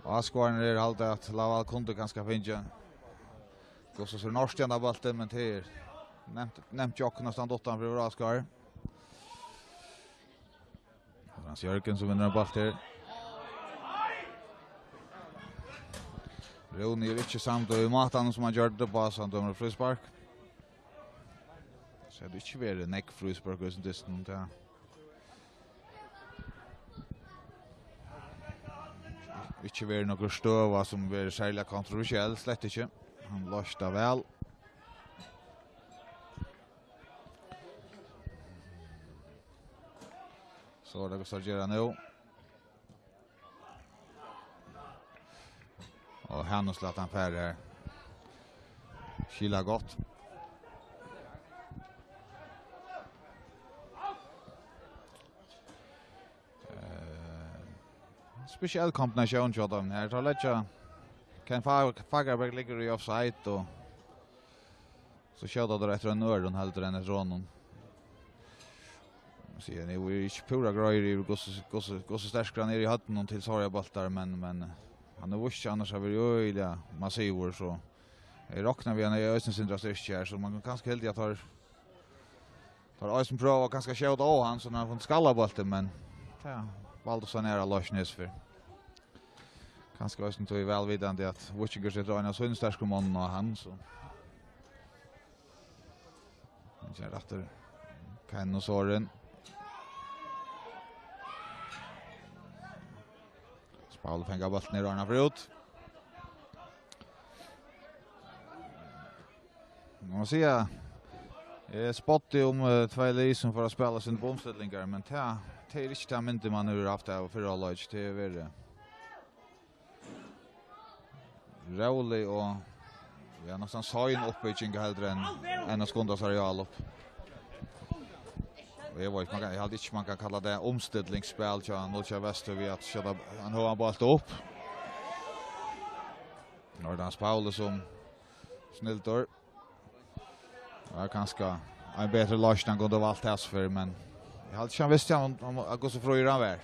Og áskoðararnir her halda, at Laval kundi kanska fingið. Hvussu sær Norsk gjarna bóltin, men tað er nemt, nemt jokk at standa uttanfyri áskoðarar. Hans Jørgen, sum vinnur ein bólt her. Rúni er ikki samdur í mátan, sum hann gjørdi upp á, so hann dømir fríspark. So hevur ikki verið nógv fríspark í hesum dystinum, tað. Ikki verið nøkur støða, sum verið serliga kontroversiell, slett ikki. Hann loysir tað væl. So er tað Gustav gera nú. Og Hanus læt hann fara her. Skila gott. Eh, spesiell kombinatión hjá teimum her. Teir leggja, Ken Fa-, Fagerberg liggur í offside, og so skjóta teir eftir einum øðrum heldur enn eftir honum. Sigur, hann er ikki púra greiður yvir, hvussu, hvussu, hvussu sterkur hann er í høvdinum til sovorðnar bóltar, men, men hann hevur víst seg annars at vera øgiliga massivur, so eg rokni við, hann er eisini sindur styrkari her, so man kann kanska halda at teir, teir eisini prøva kanska at skjóta á hann, so hann hevur funnið skallað bóltin, men tað valdi so ein annan loysn hesa ferð. Kanska eisini tí væl vitandi, at Víkingur setir ein av sínum sterku monnum á hann, so. Hann ger aftur. Ken og Sorin. Spáli fanga bóltin her, Arna fer út. Má man siga, eg spotti um, eh, tvey lið sum fara at spæla seg upp á umstillingar, men tað, tað er ikki ta myndin, man hevur havt av fyrra hálvleiki. Tað hevur verið rólig og, ja, næstan sein uppbygging heldur enn, enn at skunda sær í álop. Og eg veit, man kann, eg haldi ikki, man kann kalla tað umstillingsspæl hjá Nólsoy Vestur við at skjóta ein høgan bólt upp. Nú er tað Hans Pauli sum snildur. Tað var kanska ein betri loysn, hann kundi valt hesa ferð, men eg haldi ikki, hann visti, hann, hann, hvussu fríur hann var.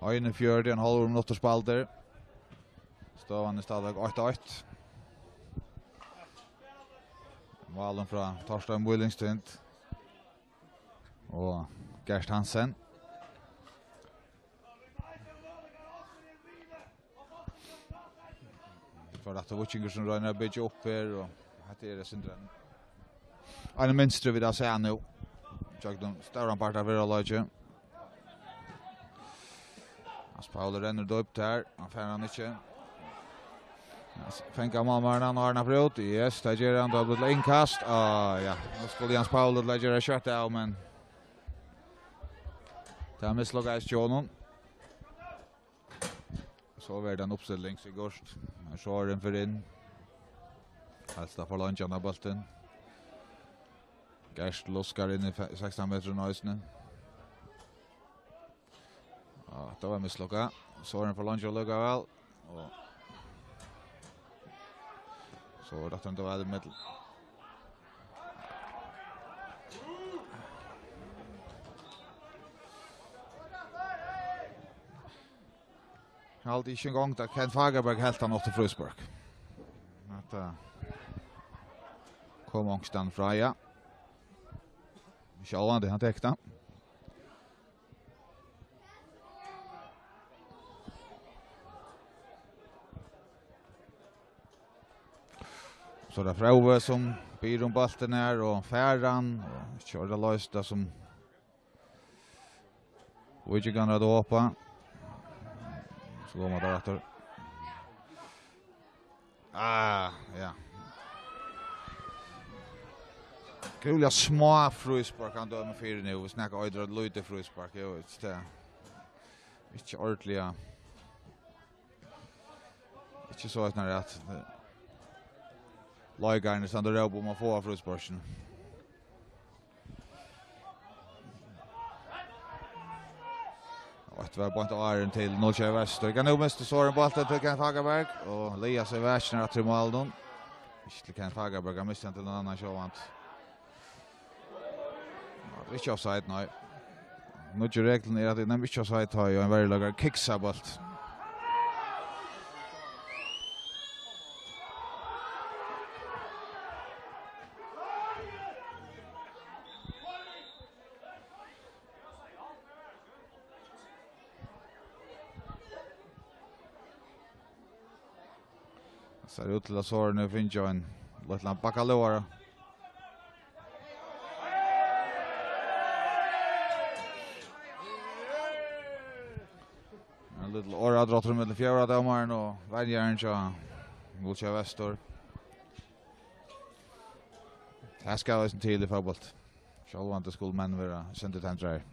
Einogfjøruti og ein hálvur minuttur spældur. Støðan er stadigvæk eitt eitt. Málin frá Torstein Mýlingstind og Gert Hansen. So er tað Víkingur sum roynir at byggja upp her, og hetta er eitt sindur ein, ein mynstri vit hava sæð nú. Gjøgnum stóran part av fyrra hálvleiki. Hans Pauli rennur dýpt her, hann fær hann ikki. Fanga málmaðurin hann, Arna fer út. Yes, tað ger hann, tað blívur til innkast. Ah, ja, nú skuldi Hans Pauli til at gera skjótt av, men tað mislukkaðist hjá honum. So verður tað ein uppstilling, Sigurd. Men Sorin fer inn. Helst at forleingja hann av bóltin. Gert luskar inn í fe-, sekstan metrar eisini. Ja, tað var mislukkað. Sorin forleingir allíkavæl. Og so er tað aftur væl í middel. Eg haldi ikki eingong, at Kent Fagerberg helt hann átti fríspark. At, eh, kom onkustaðni frá, ja. Sjálvandi, hann tekur tað. So er tað Fróði, sum biður um bóltin her, og fær hann, og ikki orðið loyst, tað sum Víkingarnir at hopa. So koma teir aftur. Ah, ja. Greiðiliga smá fríspark, hann dømir fyri nú. Vit snakka eitt lítið fríspark, eg veit ikki tað. Ikki ordiliga. Ikki so eitt nær at, eh, leikararnir standa og rópa um at fáa frísparkini. Og eitt var beint áðrenn til null sjey Vestur. Kann nú mista Sorin bóltin til Kent Fagerberg, og Elias er vakin aftur í málinum. Ikki til Kent Fagerberg, hann misti hann til ein annan sjálvandi. Ja, tað er ikki offside, nei. Nýggju reglin er, at tað er nemliga ikki offside, tá ið ein verjuleikari kiksar bólt. Sær út til, at Sorin hevur fingið ein lítlan bakkalógara. Ein lítil orðadráttur millum fjórða dómaran og venjaran hjá Múla Vestur. Tað skal eisini til í fótbólti. Sjálvandi skulu menn vera sindur tendraðir.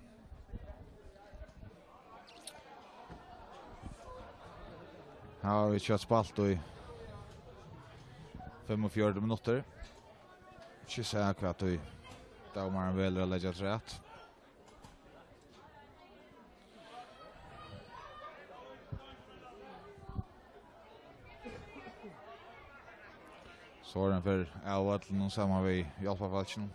Her hava vit skjótt spælt í fimmogfjøruti minuttir. Ikki sæð, hvat ið dómarin velur at leggja afturat. Sorin fer av vøllinum saman við hjálparfólkinum.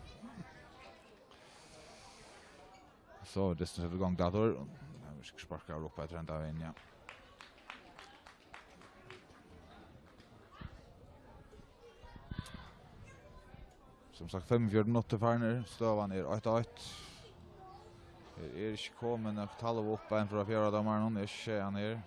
So er dystin settur í gongd aftur. Hann verður sparkaður upp eftir henda vegin, ja. Sum sagt, fimmogfjøruti minuttir farnir. Støðan er eitt eitt. Her er ikki komin nakað talv upp enn frá fjórða dómaranum. Eg sé hann her.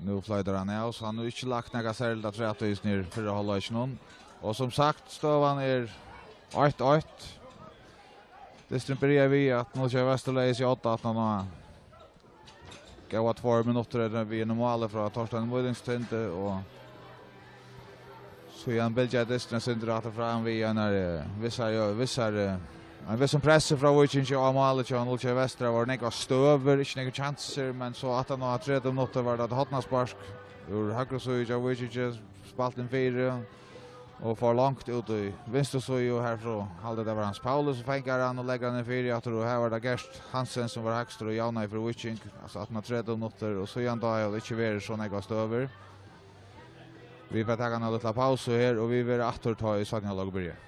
Nú floytar hann av, so hann hevur ikki lagt nakað serligt afturat í hesum her fyrra hálvleikinum. Og sum sagt, støðan er eitt eitt. Dysturin byrjaði við, at Nólsoyar Vestur legði seg á odda aftan á góðar tveir minuttir, er við einum máli frá Torstein Víðingstindi, og síðan bylgjaði dysturin eitt sindur aftur fram við einari, eh, vissari, vissari, eh, ein vissum pressi frá Víkingi á málið hjá Nólsoyar Vestur. Har vóru nógvar støður, ikki nógvar kjansir, men so aftan á tretivu minuttir var tað eitt hornaspark úr høgru síðu hjá Víkingi, spælt inn fyri og fór langt út í vinstru síðu, og harfrá haldi eg tað var Hans Pauli sum fangar hann og leggur hann inn fyri aftur, og har var tað Gert Hansen sum var hægstur og javnaði fyri Víking, altso aftan á tretivu minuttir, og síðan tá hevur ikki verið so nógvar støður. Vit fara taka eina lítla pausu her, og vit verða aftur, tá ið seinni hálvleikur byrjar.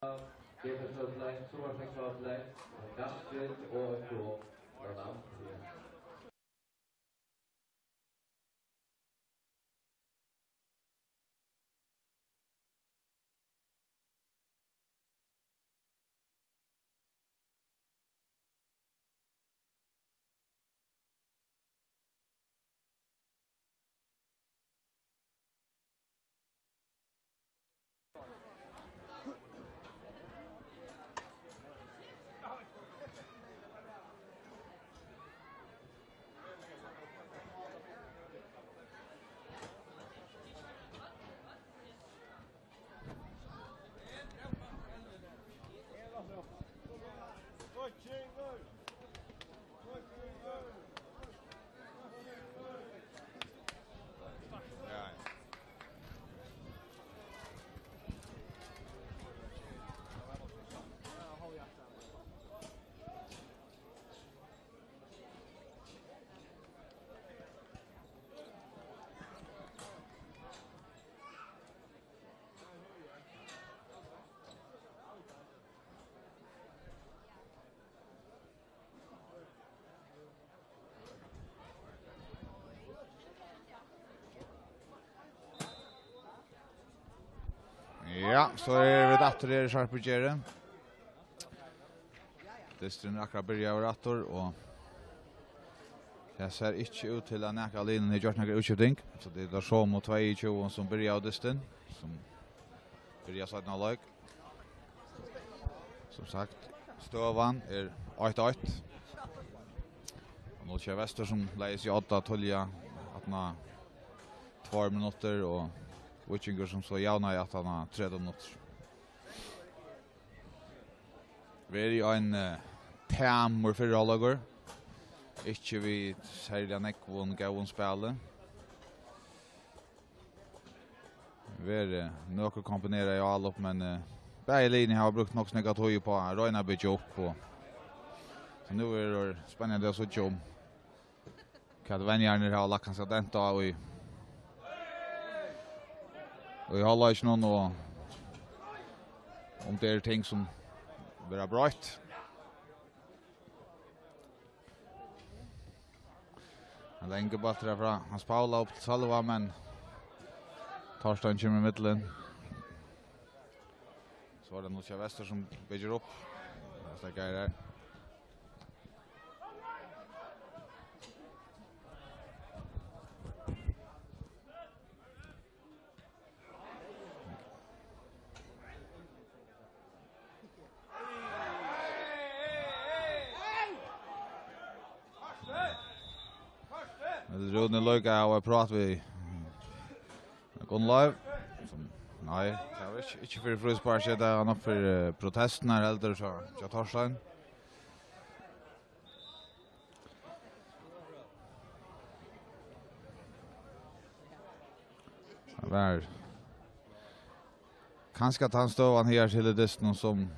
G P-støvlar, summarfólksføðidagur, og gassgrind og ein blá. Ja, so eru vit aftur her í Sarpugerði. Dysturin er akkurát byrjaður aftur, og tað sær ikki út til, at nakar av liðunum hevur gjørt nakra útskifting. So tað er tað somu tveyogtjúgu, sum byrjaðu dystin, sum byrja seinna hálvleik. Sum sagt, støðan er eitt eitt. Og nú kemur Vestur, sum legði seg í odda tíðliga, aftan á tveir minuttir, og Víkingur, sum so javnaði aftan á tretivu minuttir. Verið ein, eh, tamur fyrri hálvleikur. Ikki við serliga nógvum góðum spæli. Verið nøkur kombinerað álop, men, eh, bæði liðini hava brúkt nokk so nógva tíð upp á at royna at byggja upp, og so nú er tað spennandi at síggja um hvat venjarnir hava lagt kanska dent á í, í hálvleikinum, og um tað eru ting sum verða broytt. Ein langur bóltur her frá Hans Paula upp til Sølva, men Torstein kemur í millum. So er tað nú Vestur, sum byggir upp. Tað steðgar her. Rúni líka av at prata við Gunnleif. Nei, tað var ikki, ikki fyri fríspark, tað var nokk fyri, eh, protestirnar heldur, so, hjá Torstein. Tað var kanska tann støðan her til í dystinum, sum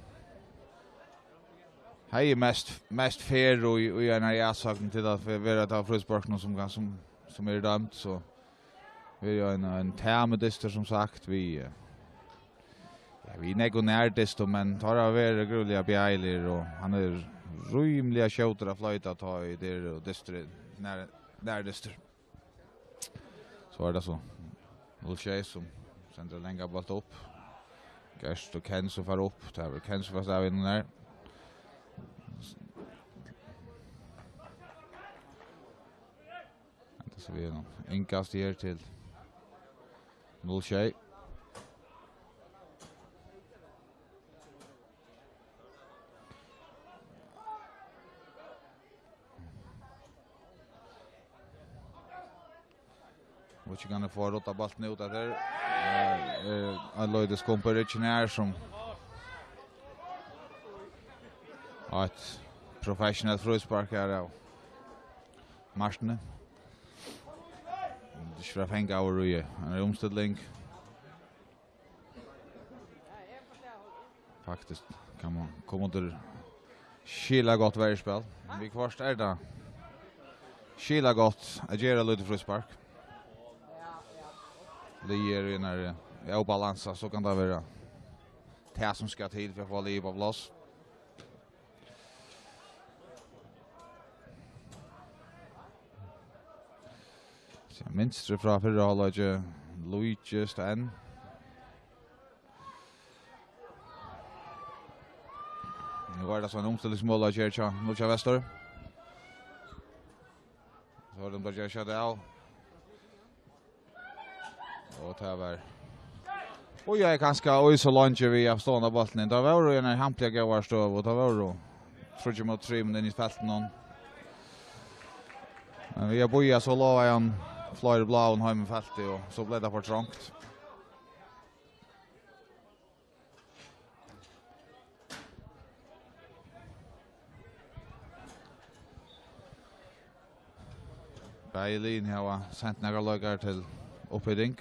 hevði mest, mest ferð í, í einari atsøgn til at vera tað fríspark nú, sum, sum, sum er dømt, so verður ein, ein tamur dystur, sum sagt, við, eh, ja, við nógvum nærdystum, men teir hava verið grúiliga behageligir, og hann er rímiliga skjótur at floyta, tá ið tað er dystur, nær, nærdystur. So er tað so null sjey, sum sendir ein langan bólt upp. Gerst og Ken, sum fær upp. Tað er Ken, sum fær stav inn her. Hetta, so vit eru nú yngast her til null sjey. Víkingarnir fáa ruddað bóltin út eftir. Eh, eh, ein lítið skump í rygginum her, sum eitt professionelt fríspark her av Martini. Tað er ikki fyri at fanga av í, hann er í umstilling. Faktiskt kann man koma undir skilagott verjuspæl. Viðhvørt er tað skilagott at gera lítið fríspark. Liðið er í ein, eh, óbalansa, so kann tað vera. tað sum skal til fyri at fáa liðið upp á pláss. So mynstrið frá fyrra hálvleiki líkist enn. Nú er tað so ein umstillingsmøguleiki her hjá Nýggja Vestur. So er tað um at gera skjótt av. Og tað var, og eg er kanska í so leingi við at stovna bóltin. Tað var jú ein hampiliga góð støða, og tað var jú tríggir móti trimum inn í feltinum. Men við at bíða, so lovaði hann fleiri bláum heim í feltið, og so bleiv tað for trongt. Bæði liðini hava sent nakrar leikarar til upphiting.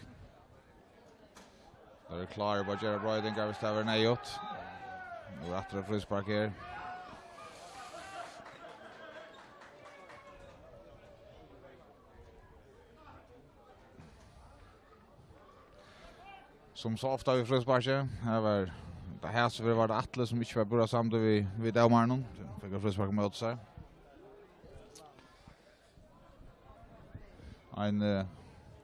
Teir eru klárir upp á at gera broytingar, viss tað verður neyðugt. Nú er aftur eitt fríspark her. Sum so ofta við frísparki, her var tað, her so var tað Atli, sum ikki var púra samdur við, við dómaran. Fekk eitt fríspark móti sær. Ein, eh,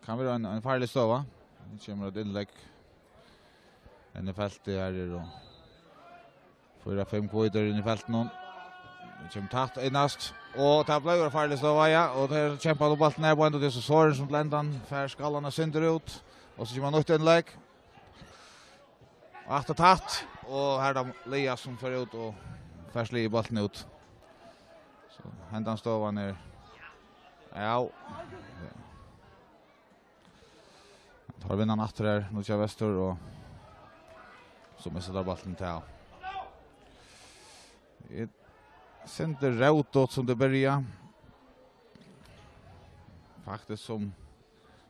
kann vera ein, ein farlig støða. Nú kemur eitt innlegg inn í feltið, her eru fýra, fimm hvítir inn í feltinum. Nú kemur tætt innast. Og tað bleiv farligt støða, ja. Og tað er kempað um bóltin her, og enntá tað er so Sorin sum til endan fær skallan eitt sindur út. Og so kemur nýtt innlegg. Og aftur tætt. Og her er tað Lea sum fer út og fær sligið bóltin út. So hendan støðan er, ja. Teir vinna hann aftur her, Nýggja Vestur, og so missa teir bóltin til. Eitt sindur rótut sum tað byrjar. Faktiskt sum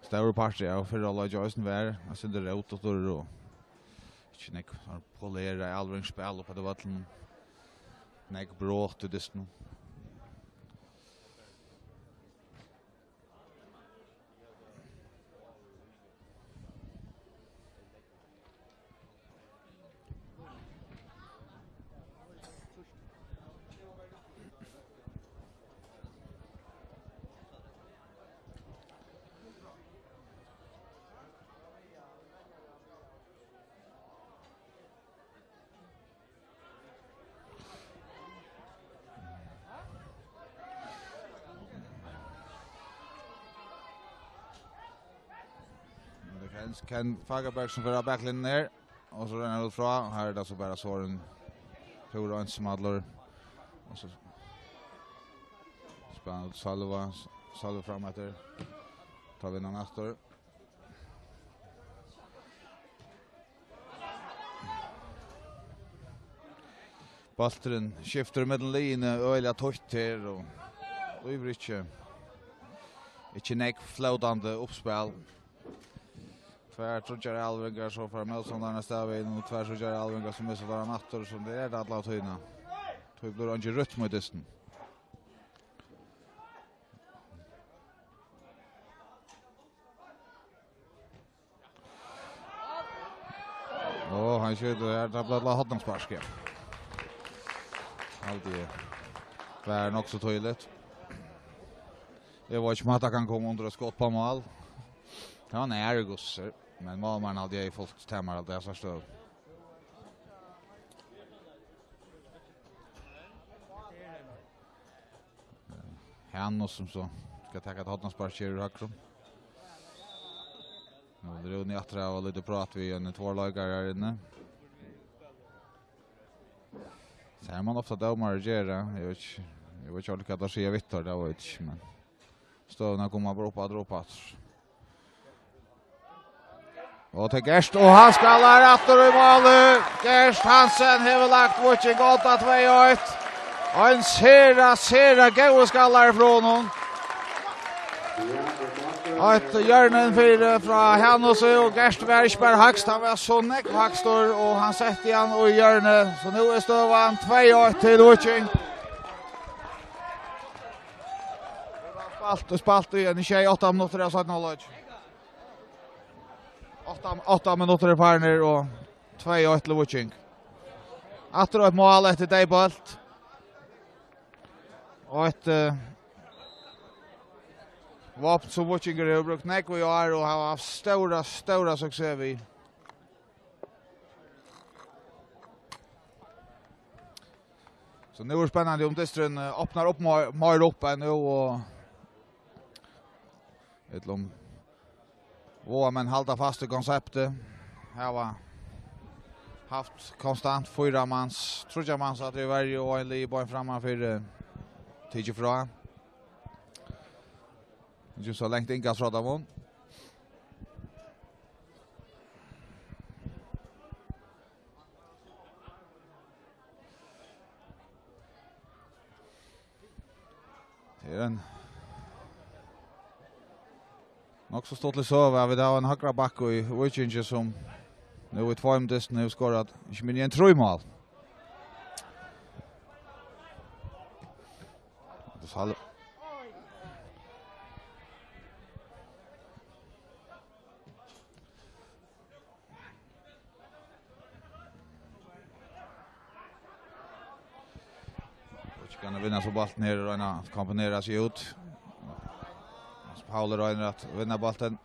stórur partur av fyrra hálvleiki eisini var, eitt sindur rótut og ikki nógv sånn polerað alvøruspæl uppi á vøllinum. Nógv brot í dystinum. Ken, Ken Fagerberg sum fer av baklinjuni her. Og so rennur út frá. Her er tað so bara Sorin. Púra einsamallur. Og so spælir hann út Sølva. Sølvi fram eftir. Teir vinna hann aftur. Bólturin skiftir millum liðini øgiliga títt her, og blívur ikki, ikki nógv flótandi uppspæl. Tvær, tríggjar alvingar, so fær mótstandarin avstað við, og tvær, tríggjar alvingar, so missir hann aftur, so tað er tað alla tíðina. Tí blívur eingin rytma í dystinum. Og hann skjýtur her, tað bleiv til hornaspark, ja. Haldi eg. Tað er nokk so týðiligt. Eg veit ikki um hatta kann koma undir eitt skot á mál. Tað var nær, Gusser, men málmaðurin haldi eg er fult tamari, haldi eg, so stór. Hanus sum so skal taka eitt hornaspark her úr høgru. Nú vil Rúni aftur hava lítið prát við eini tveir leikarar her inni. Sær man ofta dómarar gera, eg veit ikki, eg veit ikki ordiliga hvat teir siga við teir, tað veit eg ikki, men støðuna koma bara upp aftur og upp aftur. Og til Gert, og hann skallar aftur í málið. Gert Hansen hevur lagt Víking á tvey eitt. Ein sera, sera góður skallari frá honum. Eitt hjørni inn fyri frá Hanus, og Gert var ikki bara hægst, hann var so nógv hægstur, og hann setti hann í hjørnið. So nú er støðan tvey eitt til Víking. Spælt og spælt í eini sjey, átta minuttir av seinna hálvleik. Átta, átta minuttir eru farnir og tvey eitt til Víking. Aftur eitt mál eftir deyðbólt. Og eitt, eh, vápn sum Víkingur hevur brúkt nógv í ár og hava havt stóra, stóra suksess við. So nú er spennandi um dysturin, eh, opnar upp meir, meir upp enn nú og ella um Vágamenn halda fast í konseptið. Hava havt konstant fýra mans, tríggjar mans at í verju og ein lið beint framman fyri, eh, tikið frá. Ikki so langt innkast frá teimum. Tað er ein nokk so stuttlig søga, at vit hava ein høgra back í Víkingi, sum nú í tveimum dystum hevur skorað ikki minni enn trý mál. Tað er Sal-, Og ikki kann vinna so bóltin her og royna at kombinera seg út. Pauli roynir at vinna bóltin.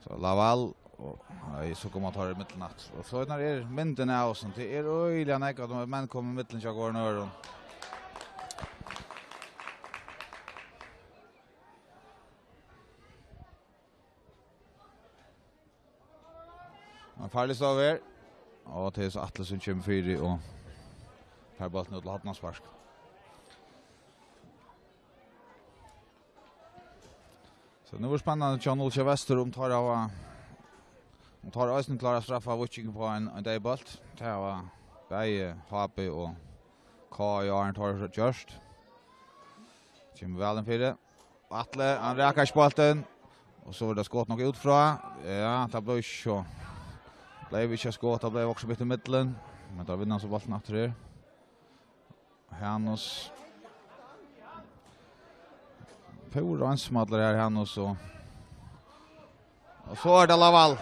So Laval, og nei, so koma teir í millum aftur. Og so er myndin av sum, tað er øgiliga nógv, at menn koma í millum hjá hvørjum øðrum. Ein farlig støða her. Og tað er so Atli sum kemur fyri og fær bóltin út til hornaspark. So nú er spennandi hjá null sjey Vestur um teir hava, um teir eisini klára at straffa Víking upp á ein, ein deyðbólt. Tað hava bæði H B og K A í áðni teir gjørt. Kemur væl inn fyri. Atli, hann rakar ikki bóltin. Og so er tað skot nokk út frá. Ja, tað bleiv ikki so. Bleiv ikki eitt skot, tað bleiv okkurt mitt í millum. Men tá vinnur hann so bóltin aftur her. Hanus. Púra einsmallur her, Hanus, og, og so er tað Laval.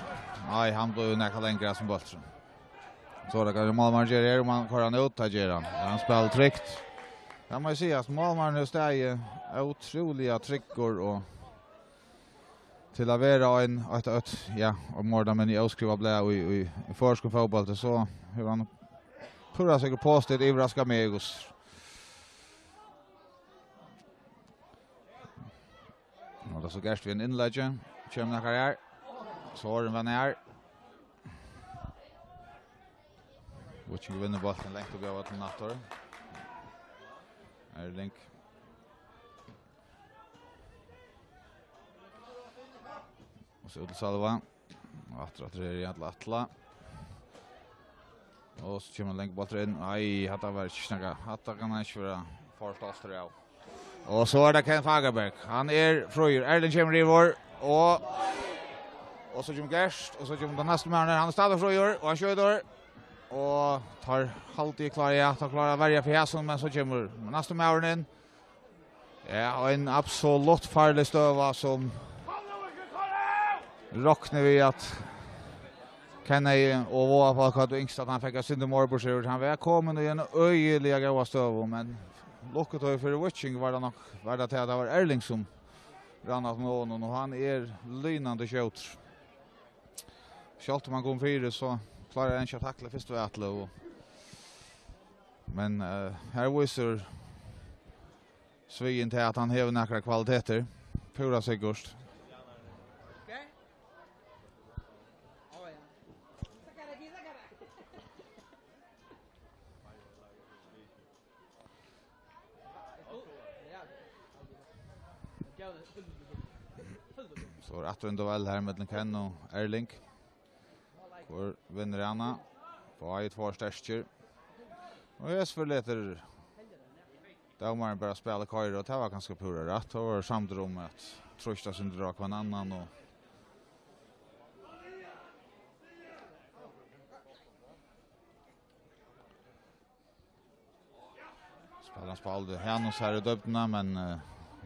Nei, hann bleiv nakað longri sum bólturin. So er tað kanska málmaðurin ger her, um hann koyrir hann út, tað ger hann. Hann spælir trygt. Tað má eg siga, at málmaðurin hevur staðið ótrúliga tryggur og til at vera ein, eitt, eitt, ja, og meir ella minni óskrivað blað í, í, í føroyskum fótbólti, so hevur hann púra sikkurt positivt yvirraskað meg, August. Og tað er so gert við ein innleggi. Kemur nakar her. So er hann her. Víking vinnur bóltin langt uppi á vøllinum aftur. Erling. Og so út til Sølva. Og aftur, aftur her í Atla, Atla. Og so kemur ein langur bóltur inn. Nei, hatta var ikki nakað. Hatta kann hann ikki vera for stoltur av. Og so er tað Ken Fagerberg. Hann er fríur. Erling kemur yvir. Og, og so kemur Gert. Og so kemur tann næsti maðurin her. Hann er stadig fríur. Og hann skjýtur. Og teir halda klára, ja, teir klára at verja fyri hasum, men so kemur næsti maðurin inn. Ja, og ein absolutt farlig støða sum rokni við at Kenny og Vágafólk høvdu ynskt at hann fekk eitt sindur meir burturúr. Hann var komin í eina øgiliga góða støðu, men lukkutíð fyri Víking var tað nokk, var tað til at tað var Erling sum rann aftan á honum, og hann er lynandi skjótur. Sjálvt um hann kom fyri, so klárar hann ikki at takla fyrstu Atla, og, men, eh, her vísir Sviðin til, at hann hevur nakrar kvalitetir. Púra sikkurt. So er aftur ein duell her millum Ken og Erling. Hvør vinnur hana? Báðir tveir sterkir. Og hesum letur dómarin bara spælið koyra, og tað var kanska púra rætt. Teir vóru samdir um at trýsta eitt sindur á hvønn annan, og Spælir hann spældi Hanus her í dýpdina, men, eh,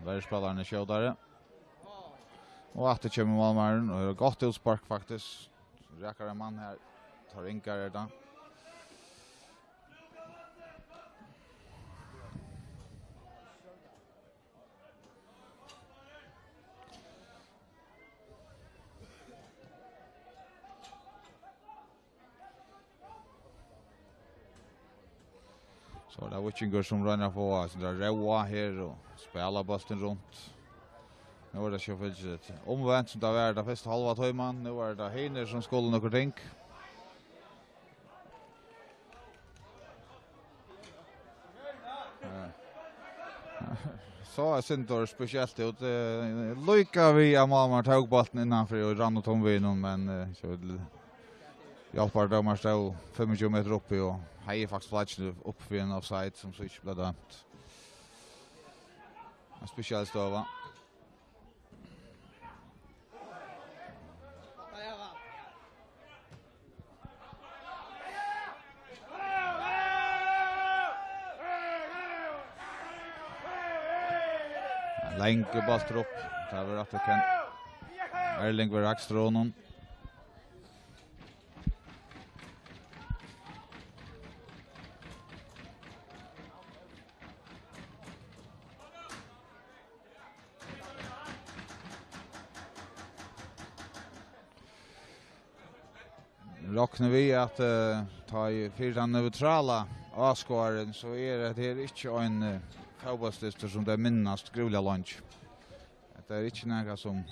verri spælarin er skjótari. Og aftur kemur málmaðurin, og er gott útspark, faktiskt. Rakar ein mann her. Tar Ingar, er tað. So er tað Víkingur, sum roynir at fáa sín ró her og spæla bóltin runt. Nú er tað sjálvfylgiliga umvent, sum tað var tað fyrsta hálva tíman. Nú er tað hinir, sum skulu nøkur ting. Eh. So er Sindur spesielt út. Eh, líka við at málmaður tók bóltin innanfyri og rann út um við honum, men, eh, so vil hjálpardómari stóð fimmogtjúgu metrar uppi og hevði faktiskt flaggið upp fyri ein offside, sum so ikki bleiv dømt. Ein spesiell støða. Ein langur bóltur upp. Tað verður aftur Ken Erling verður hægstur á honum. Rokni við at, eh, tá í, fyri tann neutrala áskoðaran, so er hetta her ikki ein, eh, fótbóltsdystur, sum tey minnast grúiliga leingi. Hetta er ikki nakað, sum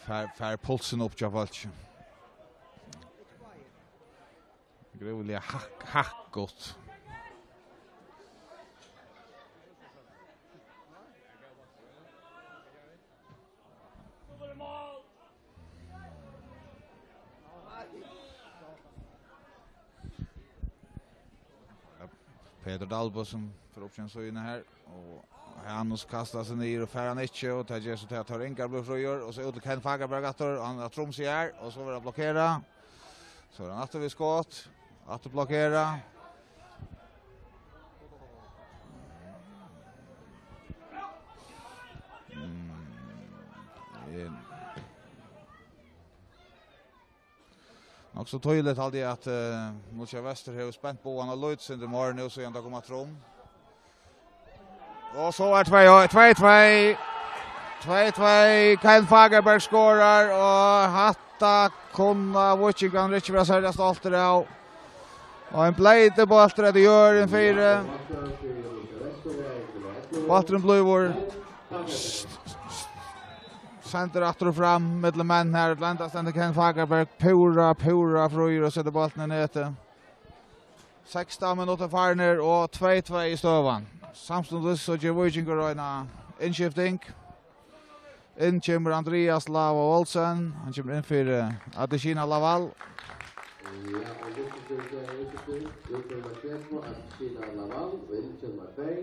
fær, fær pulsin upp hjá fólki. Grúiliga hakk-, hakkut. Petur Dalbo, sum fer upp til síðuna her, og Hanus kastar seg niður og fær hann ikki, og tað ger so til at Tór Ingar blívur fríur, og so út til Ken Fagerberg aftur, og hann er trumsig her, og so verður hann blokkerað. So er hann aftur við skot, aftur blokkerað. Mm. Nokk so týðiligt, haldi eg, at, eh, Nólsoyar Vestur hevur spent bogan og lýt sindur meir nú, síðan tað kom aftur um. Og so er tvey, tvey, tvey. Tvey, tvey. Ken Fagerberg skorar, og hatta kunnu víkingarnir ikki vera serliga stoltir av. Og ein bleytur bóltur, hetta er jørðin fyri. Bólturin blívur s-, s-, s-, sendur aftur og fram millum menn her. Til enda stendur Ken Fagerberg púra, púra fríur og setir bóltin í netið. Sekstan minuttir farnir og tvey tvey í støðan. Samstundis so ger Víkingur eina innskifting. Inn kemur Andreas Lava Olsen. Hann kemur inn fyri, eh, Adesina Lawal. Ja, og Víkingur ger innskifting. Út kemur Adesina Lawal, og inn kemur tvey,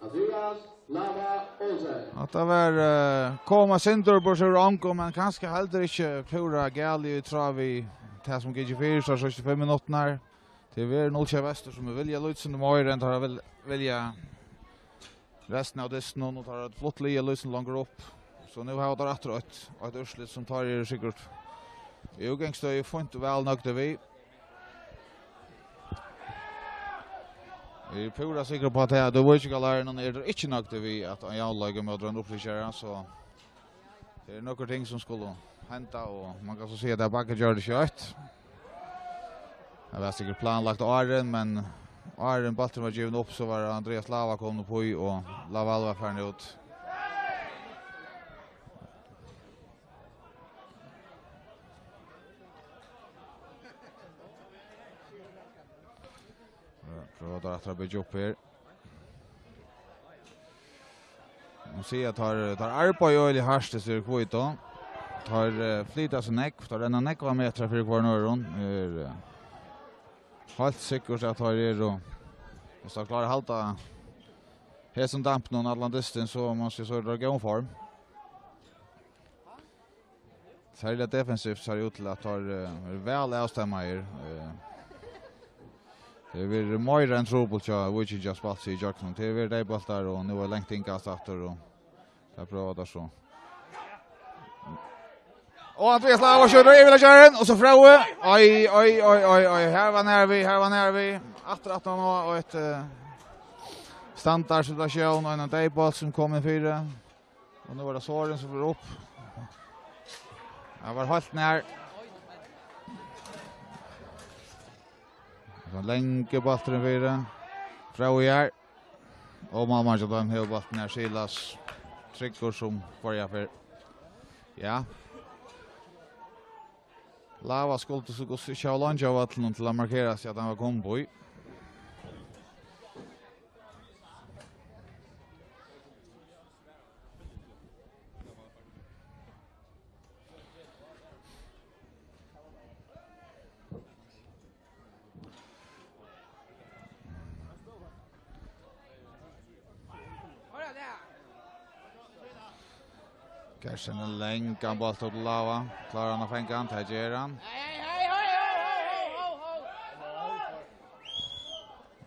Andreas Lava Olsen. Hatta var, eh, kom eitt sindur burtur úr ongum, men kanska heldur ikki púra galið í tráð við tað, sum gekk fyri, so seksogfýrs minuttirnar. Tað er Nólsoyar Vestur, sum er vilja lýtsin meir enn teir vil-, vilja restina av dystinum, og teir hava flutt liðið lýtsin longur upp. So nú hava teir aftur eitt, eitt úrslit, sum teir eru sikkurt í útgangsstøði fínt og væl nøgdir við. Eg eri púra sikkur upp á tað, at í Víkingaleirinum eru teir ikki nøgdir við at ein javnleik móti ein upprykjara, so tað eru nøkur ting, sum skulu henda, og man kann so siga, at tað bakka gjørdi skjótt. Tað var sikkurt planlagt áðrenn, men áðrenn bólturin var givin upp, so var Andreas Lava komin upp í, og Lawal var farin út. Prøva teir aftur at byggja upp her. Nú siga teir, teir arbeiða øgiliga hart, hesir hvítu. Teir, eh, flyta seg nógv, teir renna nógvar metrar fyri hvørjum øðrum. Er, eh, heilt sikkurt at teir eru, viss teir klára at halda hesum dampinum allan dystin, so má siga, so eru teir í góðum form. Serliga defensivt sær út til at teir, eh, eru væl avstemmaðir. Eh, tað hevur verið meira enn trupult hjá Víkingi at spæla seg ígjøgnum. Tað hevur verið deyðbóltar, og nú er langt innkast aftur, og tað prøva teir so. Og Andreas Lava skjýtur yvirliggjara, og so Fróði. Oj, oj, oj, oj, oj. Her var nær við, her var nær við. Aftur, aftur nú, og eitt, eh, standardsituatión, og ein deyðbólt sum kom inn fyri. Og nú er tað Sorin sum fer upp. Hann var heilt nær. So langur bólturin fyri. Fróði her. Og málmaður hjá teimum hevur bóltin her, Silas. Tryggur sum hvørja ferð. Ja. Lava skuldi so gott ikki hava leingi av vøllinum til at markera seg, at hann var komin uppí. Gerst ein langan bólt upp til Lava. Klárar hann at fanga hann? Tað ger hann.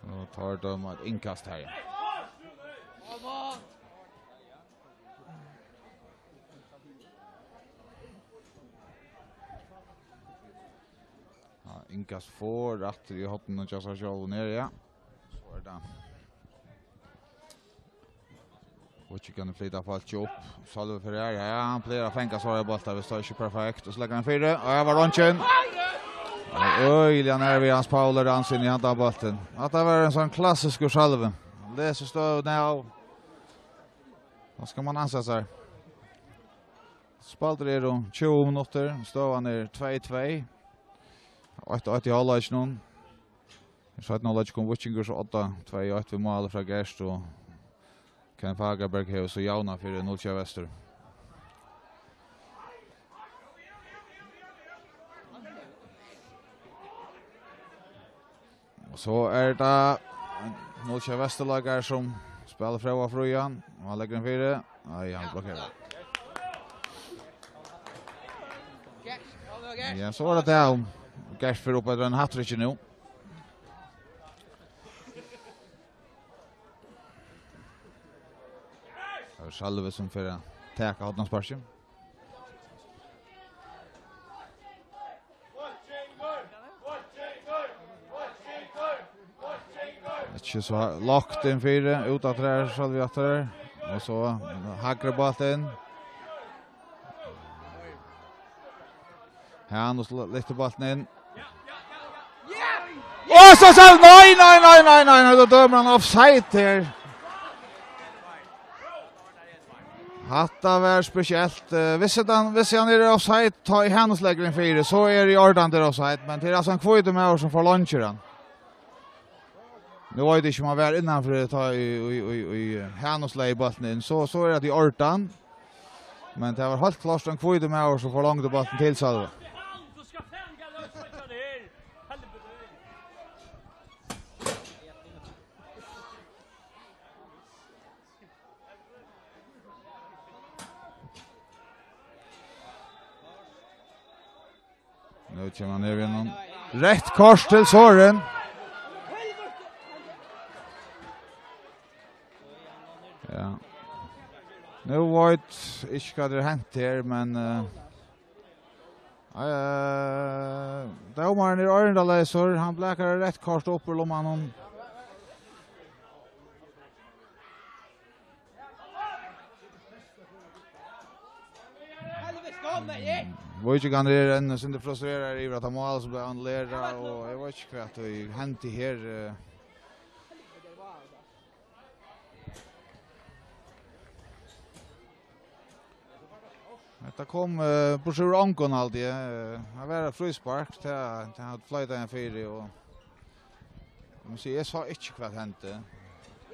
Og teir døma eitt innkast her, ja. Ja, Inga Sfor aftur í hornið hjá sær sjálvum her, ja. So er tað. Og ikki kann flyta fólk upp. Sølvi fer her, ja, hann plagar at fanga sær bóltar, hvis tað ikki er perfekt. Og so leggur hann fyri, og her var Ronkin. Øgiliga nervøs Hans Paul er hann inn í handan bóltin. At tað var ein sånn klassisk Sølvi. Lesur støðuna av. Nú skal man ansa sær. Spældir eru tjúgu minuttir, støðan er tvey tvey. Eitt eitt í hálvleikinum. Í seinna hálvleiki kom Víkingur so átta tvey eitt við mál frá Gerst, og Ken Fagerberg hevur so javnað fyri null sjey Vestur. Og so er tað null sjey Vesturleikar sum spælir Fróða frían, og hann leggur inn fyri. Nei, hann blokkerar. Ja, so er tað tað. Gerst fer upp eftir ein hat-trick nú. Tað er Sølvi sum fer at taka hornasparkið. Ikki so langt inn fyri, út aftur her, Sølvi aftur her. Og so hægri bólt inn. Her, nú sl-, lyftir bóltin inn. Og so, so, nei, nei, nei, nei, nei, nei, nú dømir hann offside her. Hatta var spesielt. Eh, hvis hann, hvis hann er offside, tá ið Hanus leggur inn fyri, so er í ordan, tað er offside, men tað er altso ein hvítur maður sum forlangir hann. Nú veit eg ikki, um hann var innanfyri, tá ið, ið, ið, ið, eh, Hanus legði bóltin inn, so, so er tað í ordan. Men tað var heilt klárt ein hvítur maður sum forlangdi bóltin til Sølva. Nú kemur hann her við einum. Reytt kort til Sorin. Ja. Nú veit ikki hvat er hent her, men, eh, eh, dómarin er ørindaleysur. Hann blakar reytt kort upp úr lummanum. Víkingarnir eru enn eitt sindur frustreraðir yvir, at tað mál sum bleiv annulerað, og eg veit ikki, hvat ið hendi her, eh. Hetta kom, eh, burtur úr ongum, haldi eg. Eh, tað var eitt fríspark, tað, tað hevði fleiri dømt fyri, og, eg má siga, eg sá ikki, hvat hendi.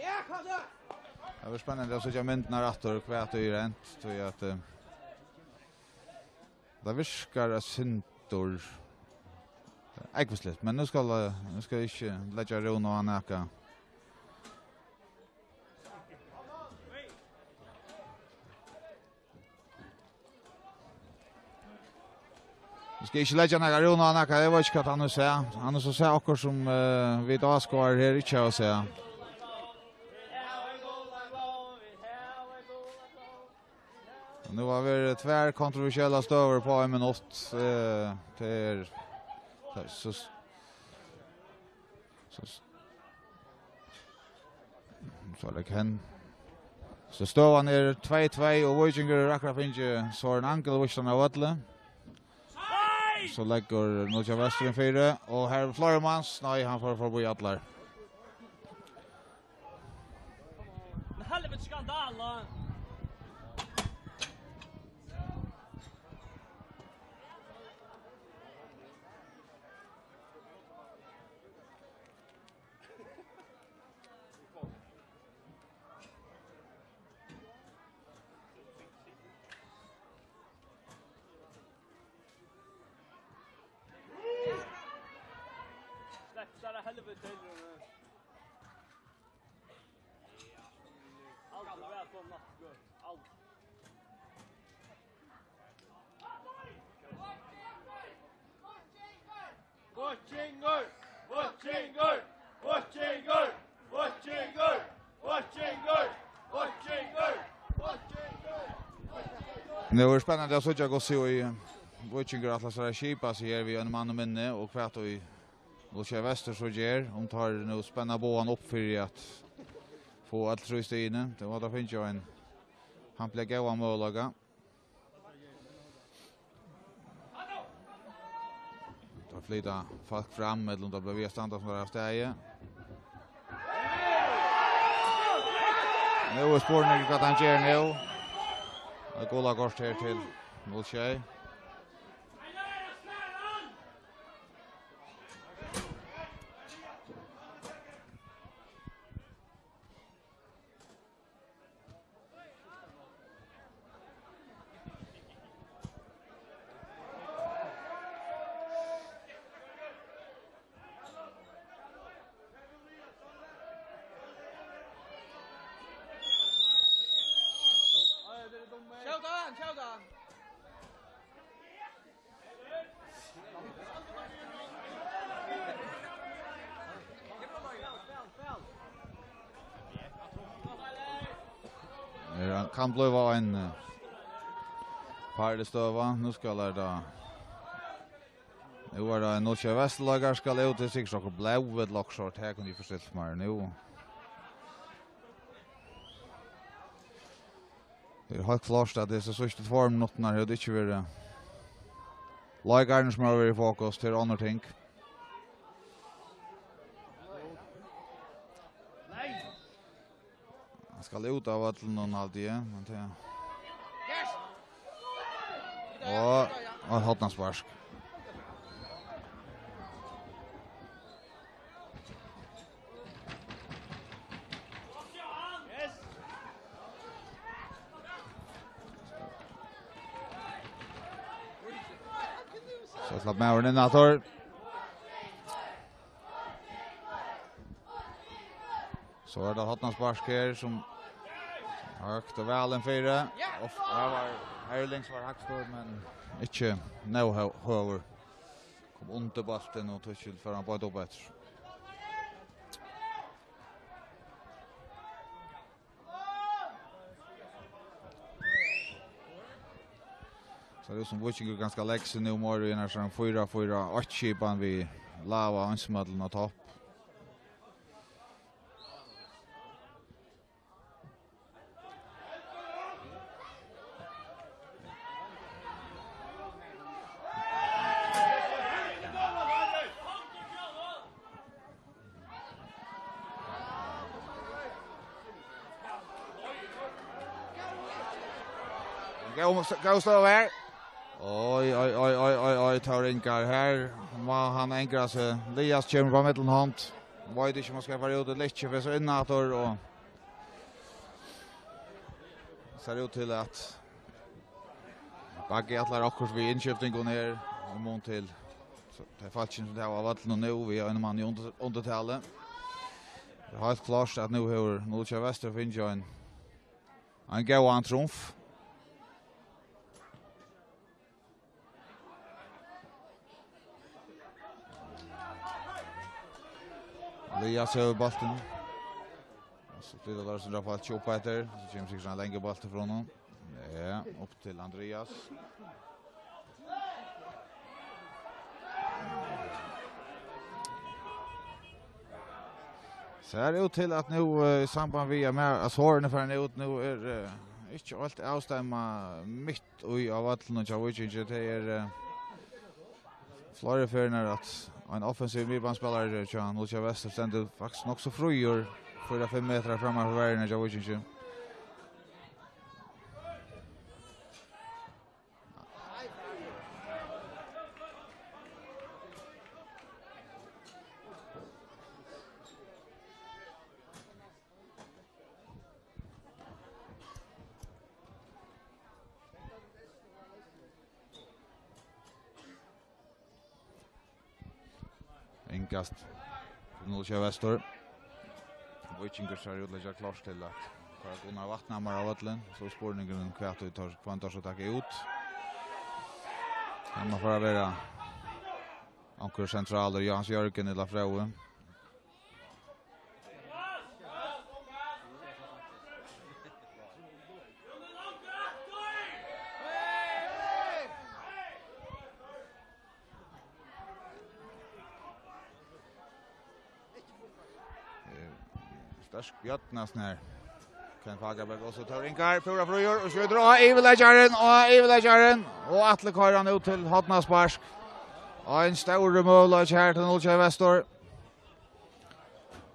Tað verður spennandi at síggja myndirnar aftur, hvat ið er hent, tí at, eh, tað virkar eitt sindur ógvusligt, men nú skal, eh, nú skal eg ikki leggja Rúna á nakað. Eg skal ikki leggja nakar Rúna á nakað, eg veit ikki, hvat hann hevur sæð. Hann hevur so sæð okkurt sum, eh, vit áskoðarar her ikki hava sæð. Og nú hava verið tvær kontroversiellar støður upp á ein minutt. Eh, tað er, tað er so, so, so er tað Ken. So støðan er tvey tvey, og Víkingur hevur akkurát fingið Sorin Angel vístan av vølli. So leggur Nólsoyar Vestur inn fyri, og her er fleiri mans. Nei, hann fór forbi allar. Fara helvete til, eh, alt er velkomna. Alt. Víkingur! Víkingur! Víkingur! Víkingur! Víkingur! Nú er spennandi at síggja, hvussu í Víkingur ætlar sær at skipa seg her við einum manni minni, og hvat í Nólsoyar Vestur so ger, um teir nú spenna bogan upp fyri at fáa øll trý stigini. Tey máta fingið ein hampiliga góðan møguleika. Teir flyta fólk fram, millum teir blíva við at standa sum teir hava staðið. Nú er spurningur, hvat hann ger nú. Eitt gult kort her til Nólsoyar. Skjót hann, skjót hann! Her kann blíva ein, eh, farlig støða. Nú skal er tað. Nú er tað ein Nólsoyar Vesturleikari skal út, tað er sikkurt okkurt blóð ella okkurt sort. Her kunnu vit forstilt meir nú. Tað er heilt klárt, at tað er so síðstu tveir minuttirnar, hevur tað ikki verið leikararnir, sum hava verið í fokus, tað er onnur ting. Hann skal út av vøllinum, haldi eg, men tað, og, og hornaspark. So slapp maðurin inn aftur. So er tað hornaspark her, sum høgt og væl inn fyri. Og f-, her var Erling, sum var hægstur, men ikki nóg hø-, høgur. Kom undir bóltin og tískil før hann beit upp eftir. Sær út sum Víkingur kanska leggur seg nú meir í eina fýra fýra eitt skipan við Lava og Einsmøllen á topp. Góð, góð støða her. Oj, oj, oj, oj, oj, oj, Tór Ingar. Her má hann angra seg. Elias kemur upp á millumhond. Veit ikki um hann skal fara út ella ikki, fer so inn aftur og sær út til at Baggi ætlar okkurt við innskiftingum her, í mun til so tey fólkini, sum tey hava á vøllinum nú, við einum manni í undir-, undirtali. Tað er heilt klárt, at nú hevur Nólsoyar Vestur fingið ein, ein góðan trumf. Elias hevur bóltin. Og so flytur teir seg upp eftir. So kemur sikkurt ein langur bóltur frá honum. Ja, upp til Andrias. Sær út til at nú, eh, í samband við at mer-, at sorini fara út, nú er, eh, ikki alt avstemmað mitt í á vøllinum hjá Víkingi. Tað er, eh, fleiri ferðir at ein offensivur miðbanaspælari hjá Nólsoyar Vestur stendur faktiskt nokk so fríur, fýra, fimm metrar framman fyri verjuna hjá Víkingi. Ingast. Nólsoyar Vestur. Víkingur sær út til at leggja klárt til at fara Gunnar Vatnhamar á vøllin. So er spurningurin, hvat ið teir, hvønn teir so taka út. Hann má fara at vera onkur sentralur, Jóhannes Jørgen ella Fróði. Eh, sterk bjørn, næstan her. Ken Fagerberg og so Tór Ingar, púra fríur, og skjýtur á yvirleggjaran, á yvirleggjaran, og Atli koyrir hann út til hornaspark. Og ein stórur møguleiki her til Nólsoyar Vestur.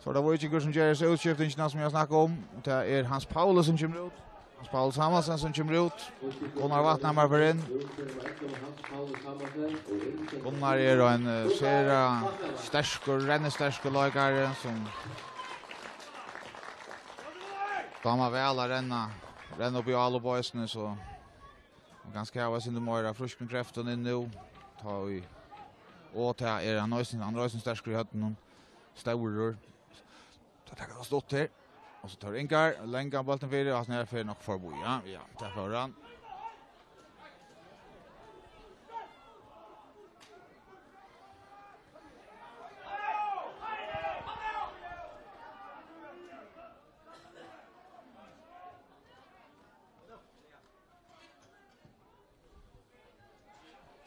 So er tað Víkingur sum ger hesa útskiftingina sum eg snakkaði um. Og tað er Hans Pauli sum kemur út. Hans Pauli Samuelsen sum kemur út. Gunnar Vatnhamar fer inn. Gunnar er ein, eh, sera sterkur, rennisterkur leikari sum dámar væl at renna, renna upp í álopp eisini, so hann kanska hava eitt sindur meira av frískum kreftum inn nú. Tá í, og tað er hann eisini, hann er eisini sterkur í høvdinum. Stórur. Tað tekur tað stutt her. Og so Tór Ingar, langan bóltin fyri, og hann er fer nokk forbi. Ja, ja, tað fór hann.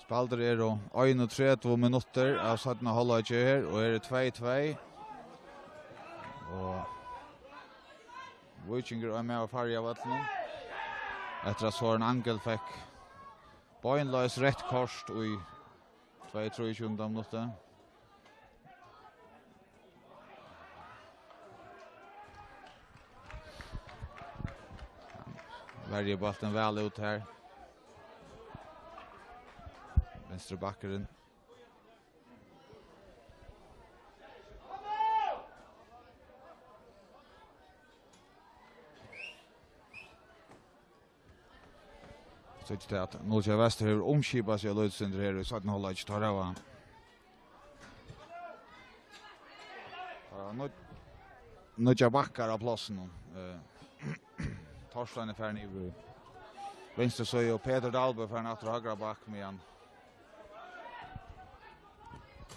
Spældir eru einogtretivu minuttir av seinna hálvleiki her, og eru tvey tvey. Og Víkingur er við farið av vøllinum. Eftir at Søren Angel fekk beinleiðis reytt kort í tveyogtrýogtjúgunda minutti. Verjir bóltin væl út her. Vinstri bakkurin. Síggja tey at Nólsoyar Vestur hevur umskipað seg eitt lítið sindur her í seinna hálvleiki. Teir hava, teir hava nýggj-, nýggjar bakkar á plássinum. Eh, Torstein er farin yvir í vinstru síðu, og Petur Dalbø farin aftur á høgra bakk, meðan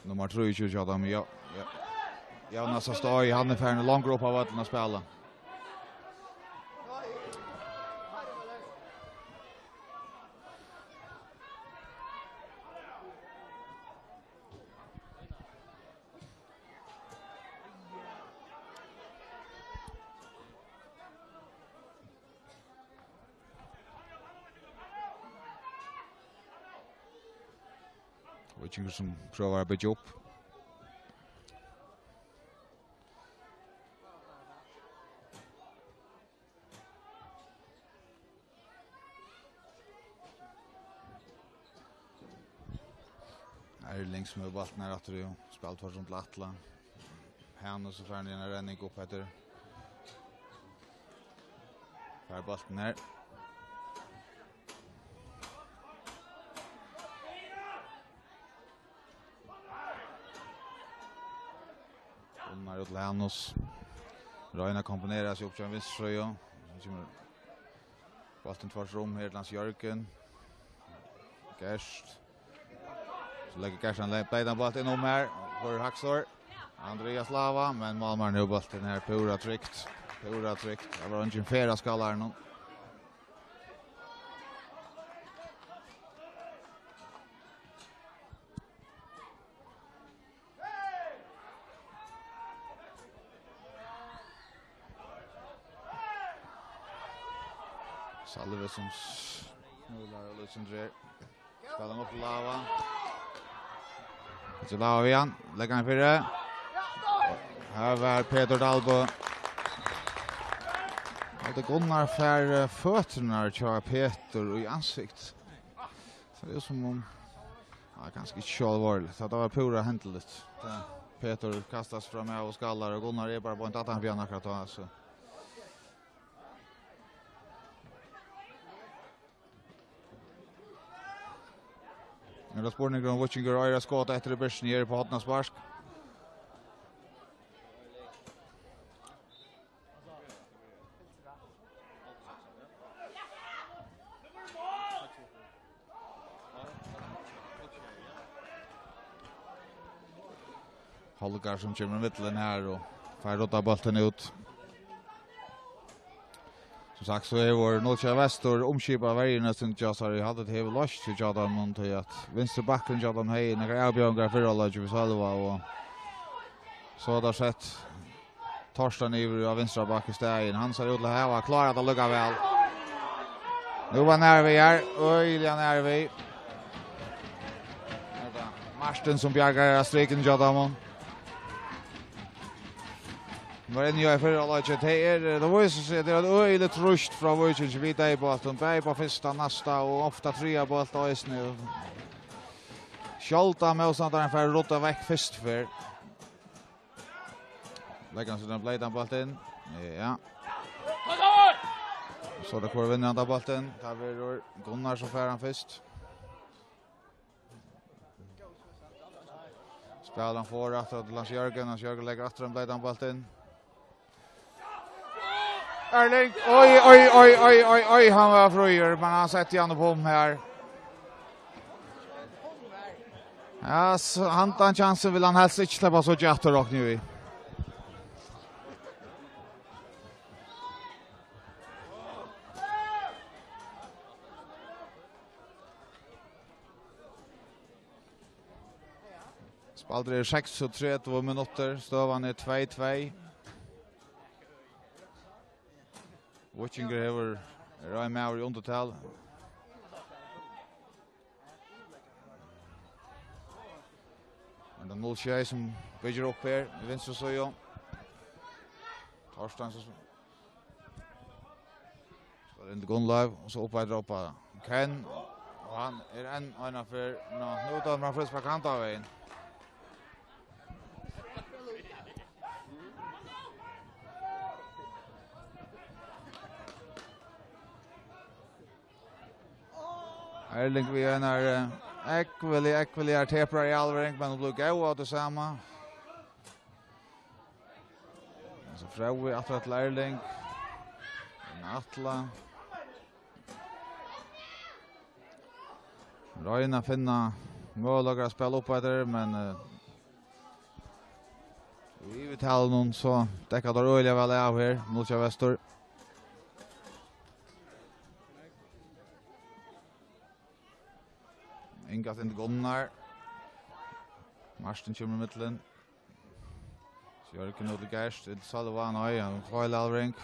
Nummar trýogtjúgu hjá teimum, ja, ja. Jonas Astoi, hann er farin longur upp á vøllin at spæla. Víkingur sum prøvar at byggja upp. Erling sum hevur bóltin her aftur, jú. Spælir tværs um til Atla. Hanus er farin í eina renning upp eftir. Fær bóltin her. Gunnar út til Hanus. Roynir at kombinera seg upp til ein vinstru síðu. Nú kemur bóltin tværs um her til Hans Jørgen. Gert. So leggur Gersan le-, bleitan bólt inn um her. Førir Hagstor. Andreas Lava, men málmaðurin hevur bóltin her. Púra trygt. Púra trygt. Tað var eingin ferð á skallarunum. Salve sum s-, nú er Lava Lútsen dregur. Spælir hann upp til Lava. Ikki Lava við hann. Leggur hann fyri. Her var Petur Dalbø. Haldi Gunnar fær, eh, føturnar hjá Petur í ansikt. So tað er sum um, ja, kanska ikki so álvarsligt. Tað var púra hendiligt. Tað, Petur kastast fram av og skallar, og Gunnar er bara beint aftan fyri hann akkurát tá, so. Nú er tað spurningur um Víkingur eigur at skota eftir í byrjuni her upp á hornaspark. Holger sum kemur í millum her og fær ruddað bóltin út. Sum sagt, so hevur Nólsoyar Vestur umskipað verjuna hjá sær. Eg haldi, tað hevur loyst seg hjá teimum, tí at vinstri bakkurin hjá teimum hevði nakrar avbjóðingar í fyrra hálvleiki við Sølva, og so er tað sett Torstein yvir á vinstra bakk í staðin. Hann sær út til at hava klárað tað allíkavæl. Nú var nær við her, øgiliga nær við. Hetta Martin sum bjargar av strikinum hjá teimum. Var inni í fyrra hálvleiki. Tað er, tað vísir seg, tað er eitt øgiligt trýst frá Víkingi við deyðabóltin. Bæði á fyrsta, næsta og ofta triðja bólti eisini. Sjáldan mótstandarin fær ruddað vekk fyrstu ferð. Leggur hann seg, bleitan bóltin. Ja. So er tað, hvør vinnur handan bóltin? Tað verður Gunnar sum fær hann fyrst. Spælir hann foraftur til Hans Jørgen. Hans Jørgen leggur aftur ein bleitan bóltin. Erling, oj, oj, oj, oj, oj, oj, hann var fríur, men hann setti hann upp um her. Ja, so handan chansin vil hann helst ikki sleppa so djatt og rokna í. Spældir eru seksogtretivu minuttir, støðan er tvey tvey. Víkingur hevur, er ein maður í undirtal. Men tað er null sjey sum byggir upp her í vinstru síðu. Torstein sum spælir inn til Gunnleif, og so upp eftir upp á Ken. Og hann er enn eina ferð, nå, nú dømir hann fríspark handan vegin. Erling við einari, eh, ógvuliga, ógvuliga tepra í alvøring, men hon blívur góð av tí sama. So Fróði aftur til Erling. Ein Atla. Royna at finna møguleikar at spæla upp eftir, men, eh, í yvirtalinum so dekka teir øgiliga væl av her, Nólsoyar Vestur. Innkast inn til Gunnar. Martin kemur í millum. Jørgen út til Gert, til Sølva, nei, hann feilar alveg.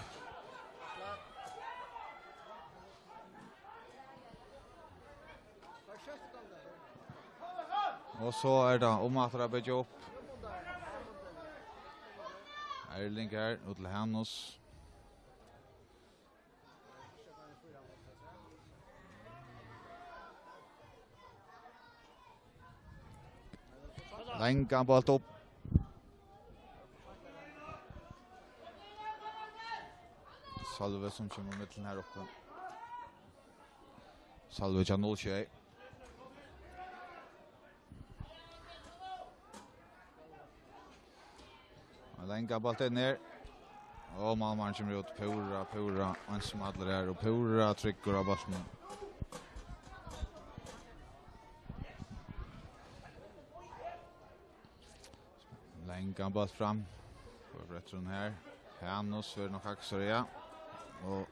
Og so er tað um aftur at byggja upp. Erling her, út til Hanus. Langan bólt upp. Sølvi sum kemur í millum her uppi. Sølvi hjá null sjey. Ein langan bólt inn her. Og málmaðurin kemur út púra, púra einsamallur her og púra tryggur á bóltinum. Langan bólt fram. Fór eftir honum her. Hanus verður nokk hægri, ja. Og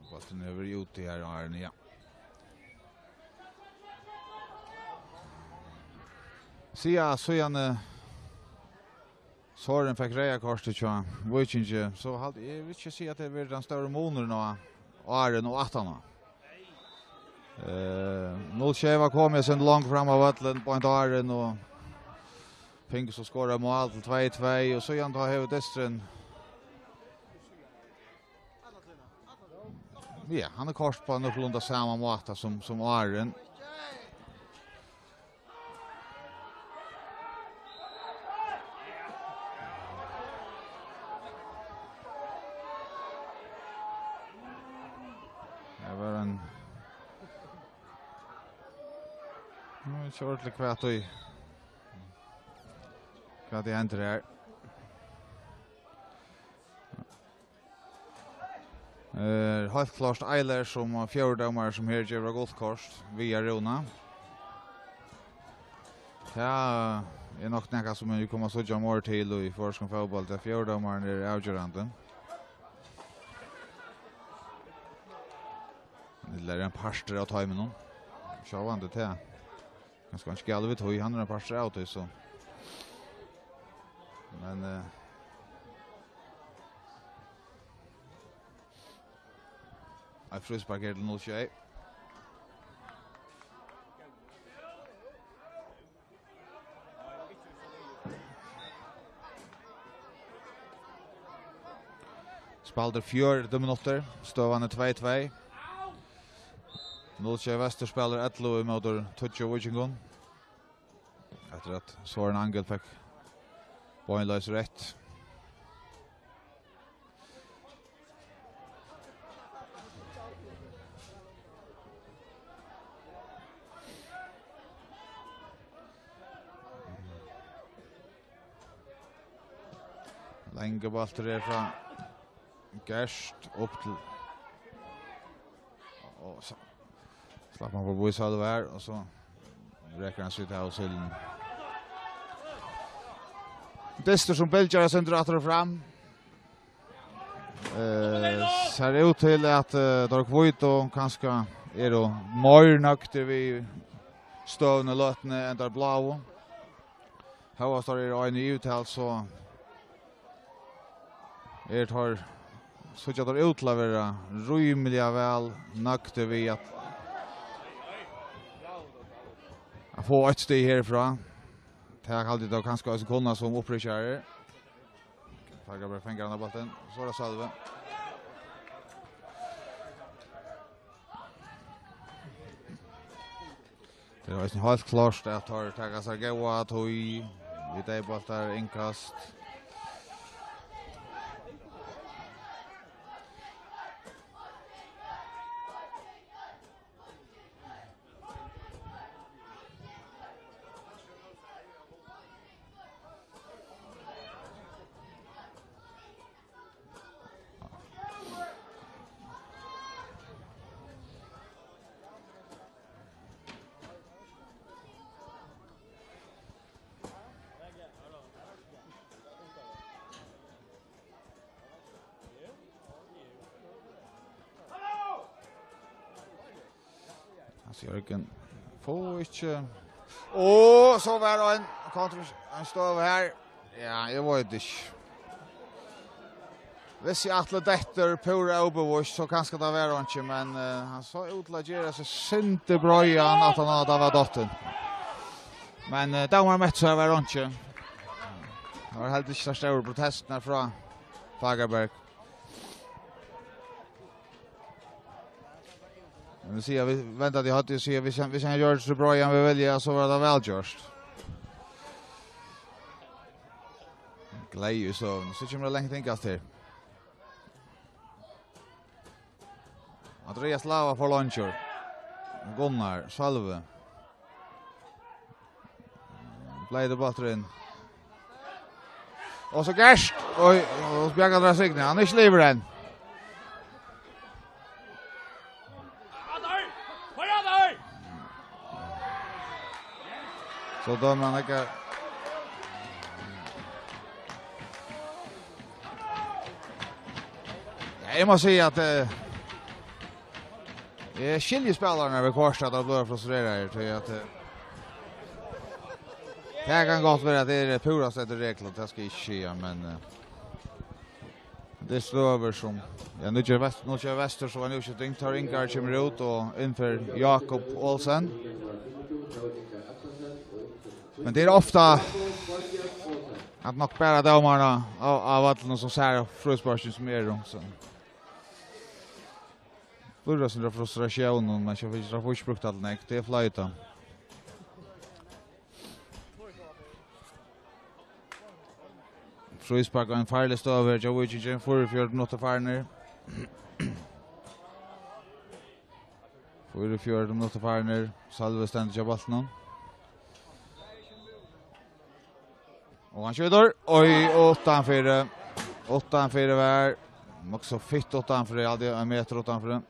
bólturin hevur verið úti her áðrenn, ja. Síðan, síðan, eh, Sorin fekk reyða kortið hjá Víkingi, so haldi eg, vil ikki siga at tað er verið tann stóri munurin á áðrenn og aftaná. Eh, null sjey var komið seg langt fram á vøllin, beint áðrenn og fingu so skorað mál til tvey tvey, og síðan tá hevur dysturin Ja, hann er koyrt á nøkulunda sama máta sum, sum áðrenn. Her var ein, nú er ikki ordiliga hvat í, hvat ið hendir her. Er heilt klárt Eiler sum fjórði dómari sum her gevur gult kort við Rúna. Tað er nokk nakað sum vit koma at síggja meir til í føroyskum fótbólti, at fjórði dómarin er avgerandi. Ella er ein partur av toyminum. Sjálvandi tað. Kanska hann skal við tí, hann er ein partur av tí, so. Men, eh, eitt fríspark her til null sjey. Spældir fjøruti minuttir, støðan er tvey tvey. Null sjey Vestur spælir ellivu ímóti tíggju Víkingum. Eftir at Søren Angel fekk beinleiðis reytt. Langur bóltur her frá Gerst upp til, og so slapp hann forbi Sølvi her, og so rekur hann seg út av síluni. Dystur sum bylgjar eitt sindur aftur og fram. Eh, sær út til at, eh, teir hvítu kanska eru meir nøgdir við støðuna í løtuni enn teir bláu. Hóast teir eru ein í yvirtal, so eru teir, síggja teir út til at vera rímiliga væl nøgdir við at, at fáa eitt stig herfrá. Tað haldi eg teir kanska eisini kunna sum upprikjarar. Fákaberg fengur hann á bóltin. So er tað Sølvi. Tað er eisini heilt klárt at teir taka sær góða tíð við deyðbóltar, innkast. Hans Jørgen fáa ikki. Og so var ein kontra, ein støða her. Ja, eg veit ikki. Viss eg ætli dettur púra óbevíst, so kanska tað var einki, men, eh, hann sá út til at gera seg sindur breiðan, at hann hevði verið dottin. Men, eh, dómarin metti seg, var einki. Tað var heldur ikki tær stóru protestirnar frá Fagerberg. Men vit siga, vit venda til høgru, siga, viss hann, viss hann ger tað so breitt hann vil vilja, so var tað væl gjørt. Gleði í støðuni. So kemur tað langt innkast her. Andreas Lava forlongir. Gunnar, Sølvi. Bleytur bólturin. Og so Gerst. Og, og Bjarki Andreas Signy. Hann er ikki liðugur enn. So dømir hann ikki. Ja, eg má siga at, eh, eg skilji spælararnar við kortið, at teir blíva frustreraðir, tí at, eh, tað kann gott vera at tað er púra eftir reglum, tað skal eg ikki siga, men, eh, tað er støður sum, ja, nú ger Vest-, nú ger Vestur so ein útskifting, Tór Ingar kemur út og inn fer Jakob Olsen. Men tað er ofta at nokk bara dómarin á, á, á vøllinum sum sær frísparkini sum eru, so. Blívur eitt sindur av frustratión, men so fær Straffush brúkt alt nógv. Tað er floyta. Fríspark og ein farlig støða her hjá Víkingi. Fýraogfjøruti minuttir farnir. Fýraogfjøruti minuttir farnir. Sølvi stendur hjá bóltinum. Og hann skjýtur. Oj, uttanfyri. Uttanfyri var. Nokk so fitt uttanfyri, eg haldi ein metur uttanfyri.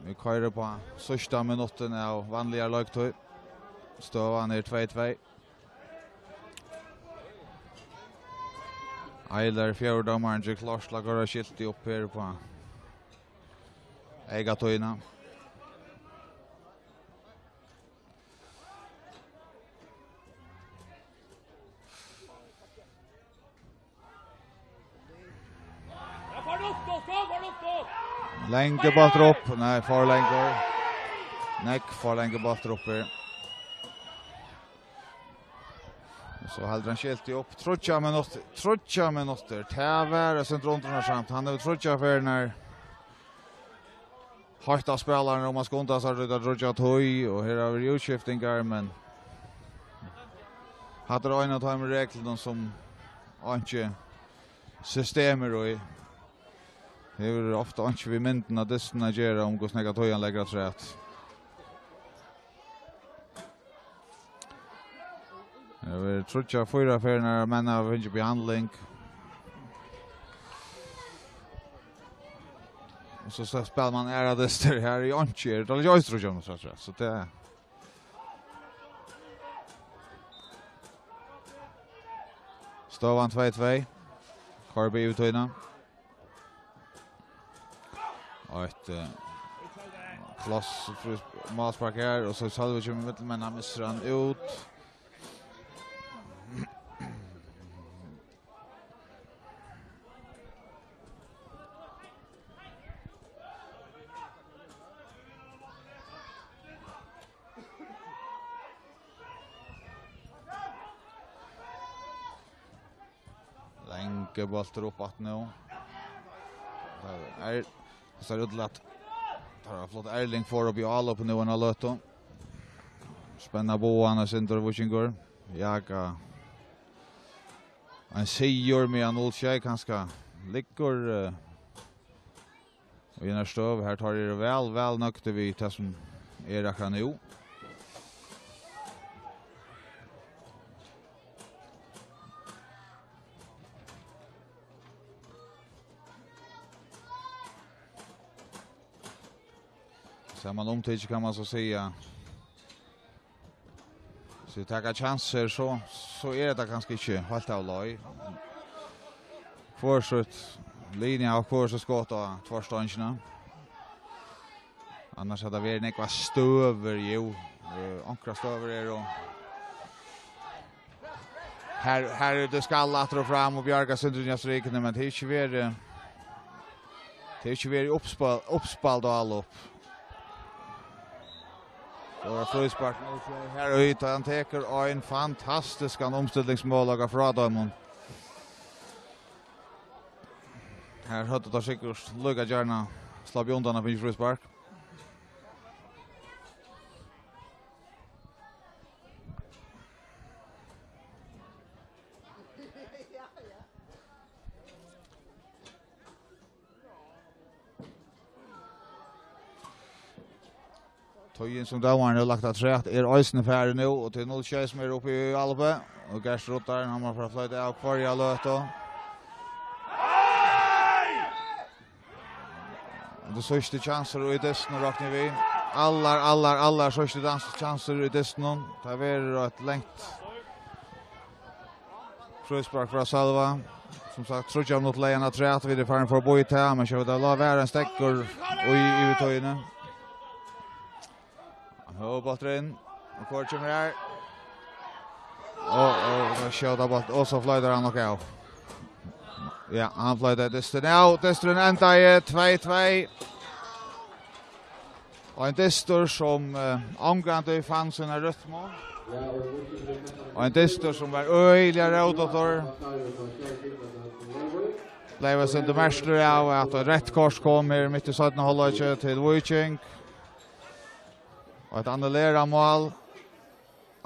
Vit koyra upp á síðsta minuttin av vanligari leiktíð. Støðan er tvey tvey. Eiler, fjórði dómarin, ger klárt til at koyra skilti upp her uppá eykatíðina. Langur bóltur upp. Nei, for langur. Nógv for langur bóltur upp her. Og so heldur hann skilti upp. Tríggjar minuttir. Tríggjar minuttir. Tað var eitt sindur undrunarsamt. Hann hevur tríggjar ferðir heitt á spælararnar um at skunda sær, tí tað drøgir tíð, og her hava verið útskiftingar, men hatta er ein av teimum reglunum, sum einki system er í. Hevur ofta einki við myndina av dystinum at gera, um hvussu nógva tíð hann leggur afturat. Her verður tríggjar, fýra ferðir, menn hava fingið behandling. Og so, so spælir mann aðrar dystir. Her er einki, er tað ikki, tríggjar, so, so, so tað er støðan tvey tvey. Korpi yvir tíðina. Og eitt, eh, pláss, frí-, málspark her, og so Sølvi kemur í millum, men hann missir hann út. Langur bóltur upp aftur nú. Tað er, tað sær út til at tað er flott Erling fór upp í álop nú eina løtu. Spenna bogan eitt sindur, Víkingur. Jaka ein sigur, meðan null sjey kanska liggur, eh, í einari støðu. Her teir eru væl, væl nøgdir við tað sum er akkurát nú. Samanumtikið kann man so siga, so taka kjansir, so, so er tað kanska ikki heilt av leið. Hvør sítt linja og hvør sítt skot á tverrstongina. Annars hevði tað verið nógvar støður, jú. Eh, onkrar støður eru. Her, her er tað skal aftur og fram og bjarga seg undan strikuni, men tað er ikki verið, tað er ikki verið uppspæl-, uppspælt og alt upp. So er fríspark nú her, og hann tekur ein fantastiskan umstillingsmøguleika frá teimum. Her høvdu teir sikkurt líka gjarna sloppið undan at fingið fríspark. Tíðin, sum dómarin hevur lagt afturat, er eisini farin nú, og tað er null sjey sum er uppi í álopið, og Gert Ruddar, hann má fara at floyta av hvørja løtu. Tað eru síðstu kjansir í dystinum, rokni eg við. Allar, allar, allar síðstu dans-, kjansir í dystinum. Tað verður eitt langt fríspark frá Sølva. Sum sagt, tríggjar minuttir liðnar afturat, vit eru farin forbi tað, men sjá, tað lá vera ein steðgur í yvirtíðini. Høgur bóltur inn. Og hvør kemur her? Og, og, og skjóta bólt, og so floytar hann nokk av. Ja, hann floytar dystin av. Dysturin endaði tvey tvey. Og ein dystur sum, eh, ongantíð fann sína rytmu. Og ein dystur sum var øgiliga rótafulur. Bleiv eitt sindur merktur av at eitt reytt kort kom her mitt í seinna hálvleiki til Víking. Og eitt annulerað mál.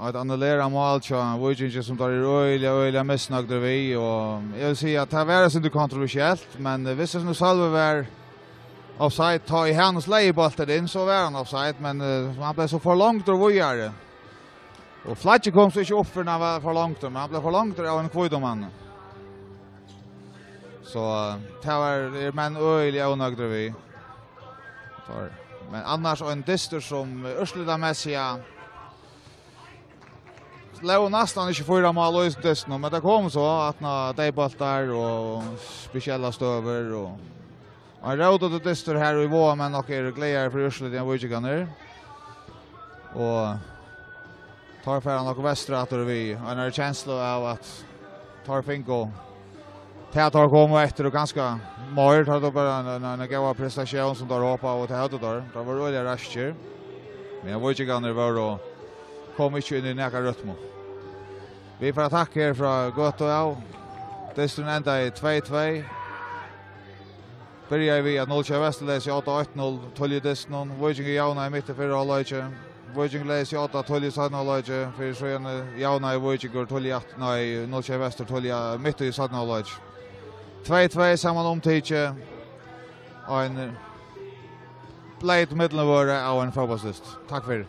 Og eitt annulerað mál hjá Víkingi, sum teir eru øgiliga, øgiliga misnøgdir við. Og eg vil siga at tað var eitt sindur kontroversielt, men, eh, viss nú Sølvi var offside, tá ið Hanus legði bóltin inn, so var hann offside, men, eh, hann bleiv so forlongdur víðari. Og flaggið kom so ikki upp fyrr enn hann var forlongdur, men hann bleiv forlongdur av einum hvítum manni. So, eh, tað var, eru menn øgiliga ónøgdir við. Teir, men annars ein dystur sum, eh, úrslitamessigt, ja, bleiv næstan ikki fýra mál í dystinum, men tað kom so, at ná deyðbóltar og spesiellar støður og ein rótandi dystur har, og Vágamenn nokk eru glaðari fyri úrslitið enn Víkingarnir. Og teir fara nokk vestur aftur við einari kenslu av, at teir fingu tað, teir komu eftir, og kanska meir, teir høvdu bara ein, ein, ein góðan prestasjón, sum teir hopaðu, og tað høvdu teir. Teir vóru øgiliga raskir. Men Víkingarnir vóru, komu ikki inn í nakra rytmu. Vit fara at takka her frá Gøtu av. Dysturin endaði tvey tvey. Byrjaði við, at Nólsoyar Vestur legði seg á odda eitt null, tíðliga í dystinum. Víkingur javnaði mitt í fyrra hálvleiki. Víkingur legði seg á odda tíðliga í seinna hálvleiki, fyri síðani javnaði Víkingur tíðliga aftur, nei, Nólsoyar Vestur tíðliga mitt í seinna hálvleiki. Tvey tvey samanumtikið. Ein bleyt millumvøra av ein fótbóltsdyst. Takk fyri.